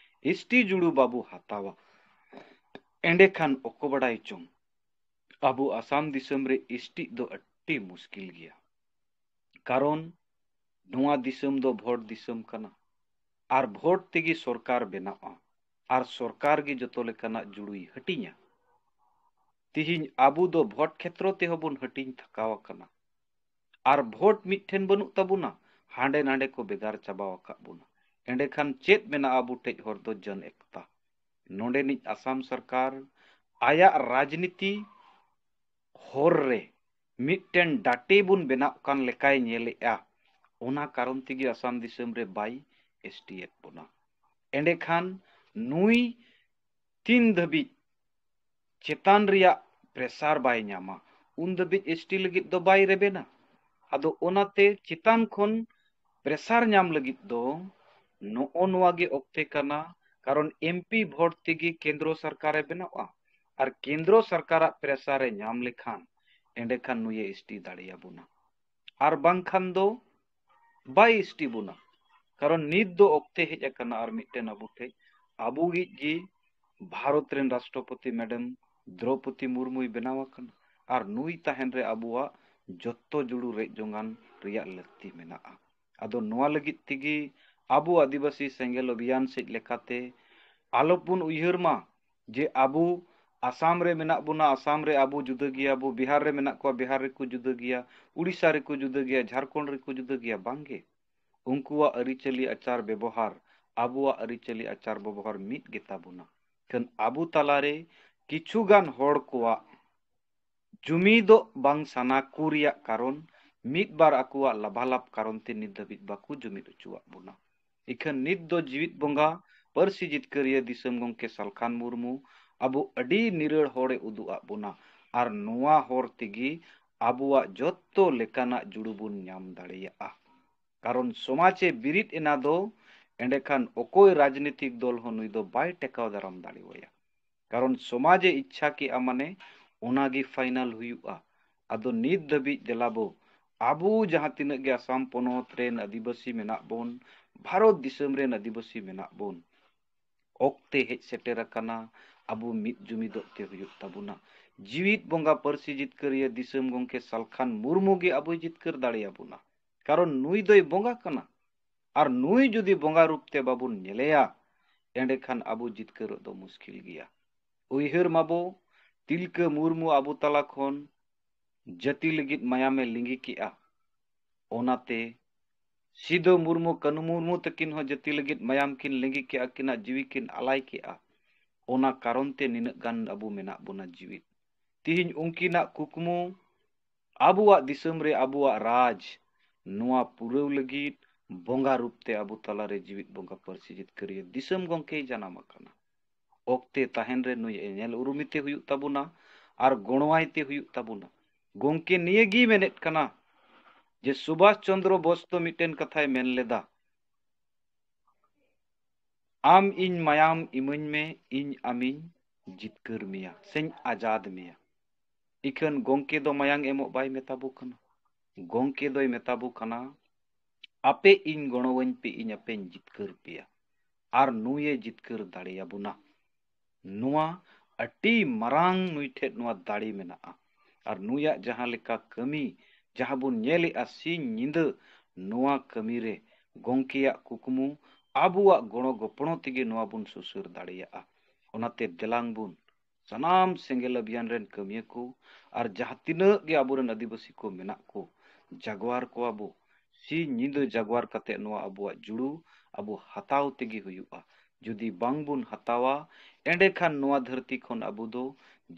ᱮᱥᱴᱤ ᱡᱩᱲᱩ ᱵᱟᱵᱚ ᱦᱟᱛᱟᱣᱟ, ᱮᱸᱰᱮᱠᱷᱟᱱ ᱚᱠᱚ ᱵᱟᱰᱟᱭ ᱪᱚᱝ ᱟᱵᱚ ᱟᱥᱟᱢ ᱫᱤᱥᱚᱢ ᱨᱮ ᱮᱥᱴᱤ ᱫᱚ ᱟᱹᱰᱤ ᱢᱩᱥᱠᱤᱞ ᱜᱮᱭᱟ᱾ ᱠᱟᱨᱚᱱ ᱱᱚᱣᱟ ᱫᱤᱥᱚᱢ ᱫᱚ ᱵᱷᱳᱴ ᱫᱤᱥᱚᱢ ᱠᱟᱱᱟ, ᱟᱨ ᱵᱷᱳᱴ ᱛᱮᱜᱮ ᱥᱚᱨᱠᱟᱨ ᱵᱮᱱᱟᱜᱼᱟ, ᱟᱨ ᱥᱚᱨᱠᱟᱨ ᱜᱮ ᱡᱚᱛᱚ ᱞᱮᱠᱟᱱᱟᱜ ᱡᱩᱲᱩᱭ ᱦᱟᱹᱴᱤᱧᱟ᱾ ᱛᱤᱦᱤᱧ ᱟᱵᱚ ᱫᱚ ᱵᱷᱳᱴ ᱠᱷᱮᱛᱨᱚ ᱛᱮᱦᱚᱸ ᱵᱚᱱ ᱦᱟᱹᱴᱤᱧ ᱛᱷᱟᱠᱟᱣ ᱟᱠᱟᱱᱟ, ᱟᱨ ᱵᱷᱳᱴ ᱢᱤᱫᱴᱷᱮᱱ ᱵᱟᱹᱱᱩᱜ ᱛᱟᱵᱚᱱᱟ, ᱦᱟᱸᱰᱮ ᱱᱟᱰᱮ ᱠᱚ ᱵᱷᱮᱜᱟᱨ ᱪᱟᱵᱟ ᱟᱠᱟᱫ ᱵᱚᱱᱟ᱾ ᱮᱸᱰᱮᱠᱷᱟᱱ ᱪᱮᱫ ᱢᱮᱱᱟᱜᱼᱟ ᱟᱵᱚ ᱴᱷᱮᱡ ᱦᱚᱨ ᱫᱚ? ᱡᱚᱱ ᱮᱠᱛᱟ᱾ ᱱᱚᱰᱮᱱᱤᱡ ᱟᱥᱟᱢ ᱥᱚᱨᱠᱟᱨ ᱟᱭᱟᱜ ᱨᱟᱡᱽᱱᱤᱛᱤ ᱦᱚᱨ ᱨᱮ ᱢᱤᱫᱴᱮᱱ ᱰᱟᱴᱮ ᱵᱚᱱ ᱵᱮᱱᱟᱣ ᱠᱟᱱ ᱞᱮᱠᱟᱭ ᱧᱮᱞᱮᱜᱼᱟ᱾ ᱚᱱᱟ ᱠᱟᱨᱚᱱ ᱛᱮᱜᱮ ᱟᱥᱟᱢ ᱫᱤᱥᱚᱢ ᱨᱮ ᱵᱟᱭ ᱮᱥᱴᱤᱭᱮᱫ ᱵᱚᱱᱟ᱾ ᱮᱸᱰᱮᱠᱷᱟᱱ ᱱᱩᱭ ᱛᱤᱱ ᱫᱷᱟᱹᱵᱤᱡ ᱪᱮᱛᱟᱱ ᱨᱮᱭᱟᱜ ᱯᱨᱮᱥᱟᱨ ᱵᱟᱭ ᱧᱟᱢᱟ, ᱩᱱ ᱫᱷᱟᱹᱵᱤᱡ ᱮᱥᱴᱤ ᱞᱟᱹᱜᱤᱫ ᱫᱚ ᱵᱟᱭ ᱨᱮᱵᱮᱱᱟ᱾ ᱟᱫᱚ ᱚᱱᱟᱛᱮ ᱪᱮᱛᱟᱱ ᱠᱷᱚᱱ ᱯᱨᱮᱥᱟᱨ ᱧᱟᱢ ᱞᱟᱹᱜᱤᱫ ᱫᱚ ᱱᱚᱜᱼᱚ ᱱᱚᱣᱟ ᱜᱮ ᱚᱠᱛᱮ ᱠᱟᱱᱟ, ᱠᱟᱨᱚᱱ ᱮᱢᱯᱤ ᱵᱷᱳᱴ ᱛᱮᱜᱮ ᱠᱮᱱᱫᱨᱚ ᱥᱚᱨᱠᱟᱨᱮ ᱵᱮᱱᱟᱜᱼᱟ, ᱟᱨ ᱠᱮᱱᱫᱨᱚ ᱥᱚᱨᱠᱟᱨᱟᱜ ᱯᱨᱮᱥᱟᱨᱮ ᱧᱟᱢ ᱞᱮᱠᱷᱟᱱ ᱮᱸᱰᱮᱠᱷᱟᱱ ᱱᱩᱭᱮ ᱮᱥᱴᱤ ᱫᱟᱲᱮᱭᱟᱵᱚᱱᱟ, ᱟᱨ ᱵᱟᱝᱠᱷᱟᱱ ᱫᱚ ᱵᱟᱭ ᱮᱥᱴᱤ ᱵᱚᱱᱟ᱾ ᱠᱟᱨᱚᱱ ᱱᱤᱛ ᱫᱚ ᱚᱠᱛᱮ ᱦᱮᱡ ᱟᱠᱟᱱᱟ ᱟᱨ ᱢᱤᱫᱴᱮᱱ ᱟᱵᱚ ᱴᱷᱮᱡ, ᱟᱵᱚᱭᱤᱡ ᱜᱮ ᱵᱷᱟᱨᱚᱛ ᱨᱮᱱ ᱨᱟᱥᱴᱨᱚᱯᱚᱛᱤ ᱢᱮᱰᱟᱢ ᱫᱨᱚᱯᱚᱫᱤ ᱢᱩᱨᱢᱩᱭ ᱵᱮᱱᱟᱣ ᱟᱠᱟᱱᱟ, ᱟᱨ ᱱᱩᱭ ᱛᱟᱦᱮᱱ ᱨᱮ ᱟᱵᱚᱣᱟᱜ ᱡᱚᱛᱚ ᱡᱩᱲᱩ ᱨᱮᱡ ᱡᱚᱝᱟᱱ ᱨᱮᱭᱟᱜ ᱞᱟᱹᱠᱛᱤ ᱢᱮᱱᱟᱜᱼᱟ᱾ ᱟᱫᱚ ᱱᱚᱣᱟ ᱞᱟᱹᱜᱤᱫ ᱛᱮᱜᱮ ᱟᱵᱚ ᱟᱹᱫᱤᱵᱟᱹᱥᱤ ᱥᱮᱸᱜᱮᱞ ᱚᱵᱷᱤᱭᱟᱱ ᱥᱮᱡ ᱞᱮᱠᱟᱛᱮ ᱟᱞᱚᱵᱚᱱ ᱩᱭᱦᱟᱹᱨ ᱢᱟ ᱡᱮ ᱟᱵᱚ ᱟᱥᱟᱢ ᱨᱮ ᱢᱮᱱᱟᱜ ᱵᱚᱱᱟ, ᱟᱥᱟᱢ ᱨᱮ ᱟᱵᱚ ᱡᱩᱫᱟᱹ ᱜᱮᱭᱟ ᱵᱚ, ᱵᱤᱦᱟᱨ ᱨᱮ ᱢᱮᱱᱟᱜ ᱠᱚᱣᱟ, ᱵᱤᱦᱟᱨ ᱨᱮᱠᱚ ᱡᱩᱫᱟᱹ ᱜᱮᱭᱟ, ᱩᱲᱤᱥᱥᱟ ᱨᱮᱠᱚ ᱡᱩᱫᱟᱹ ᱜᱮᱭᱟ, ᱡᱷᱟᱲᱠᱷᱚᱸᱰ ᱨᱮᱠᱚ ᱡᱩᱫᱟᱹ ᱜᱮᱭᱟ, ᱵᱟᱝᱜᱮ᱾ ᱩᱱᱠᱩᱣᱟᱜ ᱟᱹᱨᱤᱪᱟᱹᱞᱤ, ᱟᱪᱟᱨ ᱵᱮᱵᱚᱦᱟᱨ, ᱟᱵᱚᱣᱟᱜ ᱟᱹᱨᱤᱪᱟᱹᱞᱤ, ᱟᱪᱟᱨ ᱵᱮᱵᱚᱦᱟᱨ ᱢᱤᱫ ᱜᱮᱛᱟ ᱵᱚᱱᱟ᱾ ᱠᱷᱟᱱ ᱟᱵᱚ ᱛᱟᱞᱟᱨᱮ ᱠᱤᱪᱷᱩ ᱜᱟᱱ ᱦᱚᱲ ᱠᱚᱣᱟᱜ ᱡᱩᱢᱤᱫᱚᱜ ᱵᱟᱝ ᱥᱟᱱᱟ ᱠᱚ ᱨᱮᱭᱟᱜ ᱠᱟᱨᱚᱱ, ᱢᱤᱫ ᱵᱟᱨ ᱟᱠᱚᱣᱟᱜ ᱞᱟᱵᱷᱟᱞᱟᱵᱷ ᱠᱟᱨᱚᱱ ᱛᱮ ᱱᱤᱛ ᱫᱷᱟᱹᱵᱤᱡ ᱵᱟᱠᱚ ᱡᱩᱢᱤᱫ ᱦᱚᱪᱚᱣᱟᱜ ᱵᱚᱱᱟ᱾ ᱤᱠᱷᱟᱹᱱ ᱱᱤᱛ ᱫᱚ ᱡᱤᱣᱤᱫ ᱵᱚᱸᱜᱟ, ᱯᱟᱹᱨᱥᱤ ᱡᱤᱛᱠᱟᱹᱨᱤᱭᱟᱹ ᱫᱤᱥᱚᱢ ᱜᱚᱢᱠᱮ ᱥᱟᱞᱠᱷᱟᱱ ᱢᱩᱨᱢᱩ ᱟᱵᱚ ᱟᱹᱰᱤ ᱱᱤᱨᱟᱹᱲ ᱦᱚᱨᱮ ᱩᱫᱩᱜ ᱟᱫ ᱵᱚᱱᱟ, ᱟᱨ ᱱᱚᱣᱟ ᱦᱚᱨ ᱛᱮᱜᱮ ᱟᱵᱚᱣᱟᱜ ᱡᱚᱛᱚ ᱞᱮᱠᱟᱱᱟᱜ ᱡᱩᱲᱩ ᱵᱚᱱ ᱧᱟᱢ ᱫᱟᱲᱮᱭᱟᱜᱼᱟ᱾ ᱠᱟᱨᱚᱱ ᱥᱚᱢᱟᱡᱽ ᱮ ᱵᱤᱨᱤᱫ ᱮᱱᱟ ᱫᱚ, ᱮᱸᱰᱮᱠᱷᱟᱱ ᱚᱠᱚᱭ ᱨᱟᱡᱽᱱᱤᱛᱤᱠ ᱫᱚᱞ ᱦᱚᱸ ᱱᱩᱭ ᱫᱚ ᱵᱟᱭ ᱴᱮᱠᱟᱣ ᱫᱟᱨᱟᱢ ᱫᱟᱲᱮᱣᱟᱭᱟ᱾ ᱠᱟᱨᱚᱱ ᱥᱚᱢᱟᱡᱽ ᱮ ᱤᱪᱪᱷᱟ ᱠᱮᱜᱼᱟ, ᱢᱟᱱᱮ ᱚᱱᱟᱜᱮ ᱯᱷᱟᱭᱱᱟᱞ ᱦᱩᱭᱩᱜᱼᱟ᱾ ᱟᱫᱚ ᱱᱤᱛ ᱫᱷᱟᱹᱵᱤᱡ ᱫᱮᱞᱟ ᱵᱚ, ᱟᱵᱚ ᱡᱟᱦᱟᱸ ᱛᱤᱱᱟᱹᱜ ᱜᱮ ᱟᱥᱟᱢ ᱯᱚᱱᱚᱛ ᱨᱮᱱ ᱟᱹᱫᱤᱵᱟᱹᱥᱤ ᱢᱮᱱᱟᱜ ᱵᱚᱱ, ᱵᱷᱟᱨᱚᱛ ᱫᱤᱥᱚᱢ ᱨᱮᱱ ᱟᱹᱫᱤᱵᱟᱹᱥᱤ ᱢᱮᱱᱟᱜ ᱵᱚᱱ, ᱚᱠᱛᱮ ᱦᱮᱡ ᱥᱮᱴᱮᱨ ᱟᱠᱟᱱᱟ ᱟᱵᱚ ᱢᱤᱫ ᱡᱩᱢᱤᱫᱚᱜ ᱛᱮ ᱦᱩᱭᱩᱜ ᱛᱟᱵᱚᱱᱟ᱾ ᱡᱤᱣᱤᱫ ᱵᱚᱸᱜᱟ ᱯᱟᱹᱨᱥᱤ ᱡᱤᱛᱠᱟᱹᱨᱤᱭᱟᱹ ᱫᱤᱥᱚᱢ ᱜᱚᱢᱠᱮ ᱥᱟᱞᱠᱷᱟᱱ ᱢᱩᱨᱢᱩ ᱜᱮ ᱟᱵᱚᱭ ᱡᱤᱛᱠᱟᱹᱨ ᱫᱟᱲᱮᱭᱟᱵᱚᱱᱟ᱾ ᱠᱟᱨᱚᱱ ᱱᱩᱭ ᱫᱚᱭ ᱵᱚᱸᱜᱟ ᱠᱟᱱᱟ, ᱟᱨ ᱱᱩᱭ ᱡᱩᱫᱤ ᱵᱚᱸᱜᱟ ᱨᱩᱯ ᱛᱮ ᱵᱟᱵᱚᱱ ᱧᱮᱞᱮᱭᱟ, ᱮᱸᱰᱮᱠᱷᱟᱱ ᱟᱵᱚ ᱡᱤᱛᱠᱟᱹᱨᱚᱜ ᱫᱚ ᱢᱩᱥᱠᱤᱞ ᱜᱮᱭᱟ᱾ ᱩᱭᱦᱟᱹᱨ ᱢᱟᱵᱚ, ᱛᱤᱞᱠᱟᱹ ᱢᱩᱨᱢᱩ ᱟᱵᱚ ᱛᱟᱞᱟ ᱠᱷᱚᱱ ᱡᱟᱹᱛᱤ ᱞᱟᱹᱜᱤᱫ ᱢᱟᱭᱟᱢᱮ ᱞᱤᱸᱜᱤ ᱠᱮᱜᱼᱟ᱾ ᱚᱱᱟᱛᱮ ᱥᱤᱫᱚ ᱢᱩᱨᱢᱩ, ᱠᱟᱹᱱᱩ ᱢᱩᱨᱢᱩ ᱛᱟᱹᱠᱤᱱ ᱦᱚᱸ ᱡᱟᱹᱛᱤ ᱞᱟᱹᱜᱤᱫ ᱢᱟᱭᱟᱢ ᱠᱤᱱ ᱞᱤᱸᱜᱤ ᱠᱮᱜᱼᱟ, ᱟᱹᱠᱤᱱᱟᱜ ᱡᱤᱣᱤ ᱠᱤᱱ ᱟᱞᱟᱭ ᱠᱮᱜᱼᱟ᱾ ᱚᱱᱟ ᱠᱟᱨᱚᱱ ᱛᱮ ᱱᱤᱱᱟᱹᱜ ᱜᱟᱱ ᱟᱵᱚ ᱢᱮᱱᱟᱜ ᱵᱚᱱᱟ ᱡᱤᱣᱤᱫ᱾ ᱛᱤᱦᱤᱧ ᱩᱱᱠᱤᱱᱟᱜ ᱠᱩᱠᱢᱩ, ᱟᱵᱚᱣᱟᱜ ᱫᱤᱥᱚᱢ ᱨᱮ ᱟᱵᱚᱣᱟᱜ ᱨᱟᱡᱽ, ᱱᱚᱣᱟ ᱯᱩᱨᱟᱹᱣ ᱞᱟᱹᱜᱤᱫ ᱵᱚᱸᱜᱟ ᱨᱩᱯ ᱛᱮ ᱟᱵᱚ ᱛᱟᱞᱟᱨᱮ ᱡᱤᱣᱤᱫ ᱵᱚᱸᱜᱟ ᱯᱟᱹᱨᱥᱤ ᱡᱤᱛᱠᱟᱹᱨᱤᱭᱟᱹ ᱫᱤᱥᱚᱢ ᱜᱚᱢᱠᱮᱭ ᱡᱟᱱᱟᱢ ᱟᱠᱟᱱᱟ᱾ ᱚᱠᱛᱮ ᱛᱟᱦᱮᱱ ᱨᱮ ᱱᱩᱭ ᱧᱮᱞ ᱩᱨᱩᱢᱤᱛᱮ ᱦᱩᱭᱩᱜ ᱛᱟᱵᱚᱱᱟ ᱟᱨ ᱜᱚᱲᱚᱣᱟᱭ ᱛᱮ ᱦᱩᱭᱩᱜ ᱛᱟᱵᱚᱱᱟ᱾ ᱜᱚᱢᱠᱮ ᱱᱤᱭᱟᱹ ᱜᱮᱭ ᱢᱮᱱᱮᱫ ᱠᱟᱱᱟ ᱡᱮ ᱥᱩᱵᱷᱟᱥ ᱪᱚᱱᱫᱨᱚ ᱵᱳᱥ ᱫᱚ ᱢᱤᱫᱴᱮᱱ ᱠᱟᱛᱷᱟᱭ ᱢᱮᱱ ᱞᱮᱫᱟ, "ᱟᱢ ᱤᱧ ᱢᱟᱭᱟᱢ ᱤᱢᱟᱹᱧ ᱢᱮ, ᱤᱧ ᱟᱢᱤᱧ ᱡᱤᱛᱠᱟᱹᱨ ᱢᱮᱭᱟ ᱥᱮᱧ ᱟᱡᱟᱫ ᱢᱮᱭᱟ᱾" ᱤᱠᱷᱟᱹᱱ ᱜᱚᱢᱠᱮ ᱫᱚ ᱢᱟᱭᱟᱝ ᱮᱢᱚᱜ ᱵᱟᱭ ᱢᱮᱛᱟ ᱵᱚ ᱠᱟᱱᱟ᱾ ᱜᱚᱢᱠᱮ ᱫᱚᱭ ᱢᱮᱛᱟ ᱵᱚ ᱠᱟᱱᱟ, "ᱟᱯᱮ ᱤᱧ ᱜᱚᱲᱚᱣᱟᱹᱧ ᱯᱮ, ᱤᱧ ᱟᱯᱮᱧ ᱡᱤᱛᱠᱟᱹᱨ ᱯᱮᱭᱟ᱾" ᱟᱨ ᱱᱩᱭᱮ ᱡᱤᱛᱠᱟᱹᱨ ᱫᱟᱲᱮᱭᱟᱵᱚᱱᱟ᱾ ᱱᱚᱣᱟ ᱟᱹᱰᱤ ᱢᱟᱨᱟᱝ ᱱᱩᱭ ᱴᱷᱮᱱ ᱱᱚᱣᱟ ᱫᱟᱲᱮ ᱢᱮᱱᱟᱜᱼᱟ᱾ ᱟᱨ ᱱᱩᱭᱟᱜ ᱡᱟᱦᱟᱸ ᱞᱮᱠᱟ ᱠᱟᱹᱢᱤ, ᱡᱟᱦᱟᱸ ᱵᱚᱱ ᱧᱮᱞᱮᱜᱼᱟ ᱥᱤᱧ ᱧᱤᱫᱟᱹ, ᱱᱚᱣᱟ ᱠᱟᱹᱢᱤ ᱨᱮ ᱜᱚᱢᱠᱮᱭᱟᱜ ᱠᱩᱠᱢᱩ, ᱟᱵᱚᱣᱟᱜ ᱜᱚᱲᱚ ᱜᱚᱯᱚᱲᱚ ᱛᱮᱜᱮ ᱱᱚᱣᱟ ᱵᱚᱱ ᱥᱩᱥᱟᱹᱨ ᱫᱟᱲᱮᱭᱟᱜᱼᱟ᱾ ᱚᱱᱟᱛᱮ ᱫᱮᱞᱟᱝ ᱵᱚᱱ ᱥᱟᱱᱟᱢ ᱥᱮᱸᱜᱮᱞ ᱚᱵᱷᱤᱭᱟᱱ ᱨᱮᱱ ᱠᱟᱹᱢᱤᱭᱟᱹ ᱠᱚ ᱟᱨ ᱡᱟᱦᱟᱸ ᱛᱤᱱᱟᱹᱜ ᱜᱮ ᱟᱵᱚᱨᱮᱱ ᱟᱹᱫᱤᱵᱟᱹᱥᱤ ᱠᱚ ᱢᱮᱱᱟᱜ ᱠᱚ, ᱡᱟᱜᱽᱣᱟᱨ ᱠᱚᱣᱟ ᱵᱚ᱾ ᱥᱤᱧ ᱧᱤᱫᱟᱹ ᱡᱟᱜᱽᱣᱟᱨ ᱠᱟᱛᱮ ᱱᱚᱣᱟ ᱟᱵᱚᱣᱟᱜ ᱡᱩᱲᱩ ᱟᱵᱚ ᱦᱟᱛᱟᱣ ᱛᱮᱜᱮ ᱦᱩᱭᱩᱜᱼᱟ᱾ ᱡᱩᱫᱤ ᱵᱟᱝ ᱵᱚᱱ ᱦᱟᱛᱟᱣᱟ, ᱮᱸᱰᱮᱠᱷᱟᱱ ᱱᱚᱣᱟ ᱫᱷᱟᱹᱨᱛᱤ ᱠᱷᱚᱱ ᱟᱵᱚ ᱫᱚ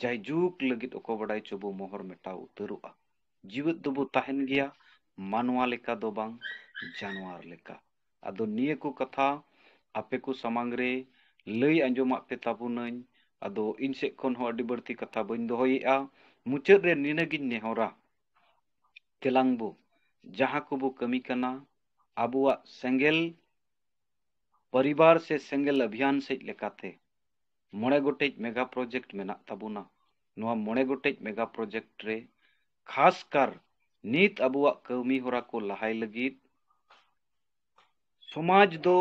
ᱡᱟᱭᱡᱩᱜᱽ ᱞᱟᱹᱜᱤᱫ ᱚᱠᱚ ᱵᱟᱰᱟᱭ ᱪᱚ ᱵᱚ ᱢᱚᱦᱚᱨ ᱢᱮᱴᱟᱣ ᱩᱛᱟᱹᱨᱚᱜᱼᱟ᱾ ᱡᱤᱣᱮᱫ ᱫᱚᱵᱚ ᱛᱟᱦᱮᱱ ᱜᱮᱭᱟ, ᱢᱟᱱᱣᱟ ᱞᱮᱠᱟ ᱫᱚ ᱵᱟᱝ, ᱡᱟᱱᱣᱟᱨ ᱞᱮᱠᱟ᱾ ᱟᱫᱚ ᱱᱤᱭᱟᱹ ᱠᱚ ᱠᱟᱛᱷᱟ ᱟᱯᱮ ᱠᱚ ᱥᱟᱢᱟᱝ ᱨᱮ ᱞᱟᱹᱭ ᱟᱸᱡᱚᱢᱟᱜ ᱯᱮ ᱛᱟᱵᱚᱱᱟᱹᱧ᱾ ᱟᱫᱚ ᱤᱧ ᱥᱮᱫ ᱠᱷᱚᱱ ᱦᱚᱸ ᱟᱹᱰᱤ ᱵᱟᱹᱲᱛᱤ ᱠᱟᱛᱷᱟ ᱵᱟᱹᱧ ᱫᱚᱦᱚᱭᱮᱫᱼᱟ᱾ ᱢᱩᱪᱟᱹᱫ ᱨᱮ ᱱᱤᱱᱟᱹᱜᱤᱧ ᱱᱮᱦᱚᱨᱟ, ᱛᱮᱞᱟᱝ ᱵᱚ ᱡᱟᱦᱟᱸ ᱠᱚᱵᱚ ᱠᱟᱹᱢᱤ ᱠᱟᱱᱟ, ᱟᱵᱚᱣᱟᱜ ᱥᱮᱸᱜᱮᱞ ᱯᱚᱨᱤᱵᱟᱨ ᱥᱮ ᱥᱮᱸᱜᱮᱞ ᱚᱵᱷᱤᱭᱟᱱ ᱥᱮᱫ ᱞᱮᱠᱟᱛᱮ ᱢᱚᱬᱮ ᱜᱚᱴᱮᱡ ᱢᱮᱜᱟ ᱯᱨᱚᱡᱮᱠᱴ ᱢᱮᱱᱟᱜ ᱛᱟᱵᱚᱱᱟ᱾ ᱱᱚᱣᱟ ᱢᱚᱬᱮ ᱜᱚᱴᱮᱡ ᱢᱮᱜᱟ ᱯᱨᱚᱡᱮᱠᱴ ᱨᱮ ᱠᱷᱟᱥ ᱠᱟᱨ ᱱᱤᱛ ᱟᱵᱚᱣᱟᱜ ᱠᱟᱹᱢᱤ ᱦᱚᱨᱟ ᱠᱚ ᱞᱟᱦᱟᱭ ᱞᱟᱹᱜᱤᱫ ᱥᱚᱢᱟᱡᱽ ᱫᱚ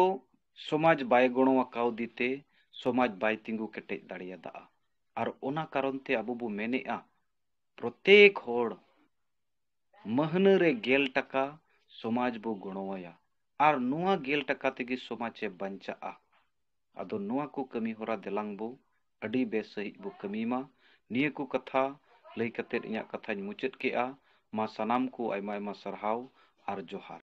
ᱥᱚᱢᱟᱡᱽ ᱵᱟᱭ ᱜᱚᱲᱚ ᱟᱠᱟᱣᱫᱤ ᱛᱮ ᱥᱚᱢᱟᱡᱽ ᱵᱟᱭ ᱛᱤᱸᱜᱩ ᱠᱮᱴᱮᱡ ᱫᱟᱲᱮᱭᱟᱫᱟ᱾ ᱟᱨ ᱚᱱᱟ ᱠᱟᱨᱚᱱ ᱛᱮ ᱟᱵᱚ ᱵᱚ ᱢᱮᱱᱮᱫᱼᱟ, ᱯᱨᱚᱛᱮᱠ ᱦᱚᱲ ᱢᱟᱹᱦᱱᱟᱹ ᱨᱮ ᱜᱮᱞ ᱴᱟᱠᱟ ᱥᱚᱢᱟᱡᱽ ᱵᱚ ᱜᱚᱲᱚᱣᱟᱭᱟ᱾ ᱟᱨ ᱱᱚᱣᱟ ᱜᱮᱞ ᱴᱟᱠᱟ ᱛᱮᱜᱮ ᱥᱚᱢᱟᱡᱽ ᱮ ᱵᱟᱧᱪᱟᱜᱼᱟ᱾ ᱟᱫᱚ ᱱᱚᱣᱟ ᱠᱚ ᱠᱟᱹᱢᱤ ᱦᱚᱨᱟ ᱫᱮᱞᱟᱝ ᱵᱚ ᱟᱹᱰᱤ ᱵᱮᱥ ᱥᱟᱺᱦᱤᱡ ᱵᱚ ᱠᱟᱹᱢᱤ ᱢᱟ᱾ ᱱᱤᱭᱟᱹ ᱠᱚ ᱠᱟᱛᱷᱟ ᱞᱟᱹᱭ ᱠᱟᱛᱮᱫ ᱤᱧᱟᱹᱜ ᱠᱟᱛᱷᱟᱧ ᱢᱩᱪᱟᱹᱫ ᱠᱮᱜᱼᱟ᱾ ᱢᱟ ᱥᱟᱱᱟᱢ ᱠᱚ ᱟᱭᱢᱟ ᱟᱭᱢᱟ ᱥᱟᱨᱦᱟᱣ ᱟᱨ ᱡᱚᱦᱟᱨ᱾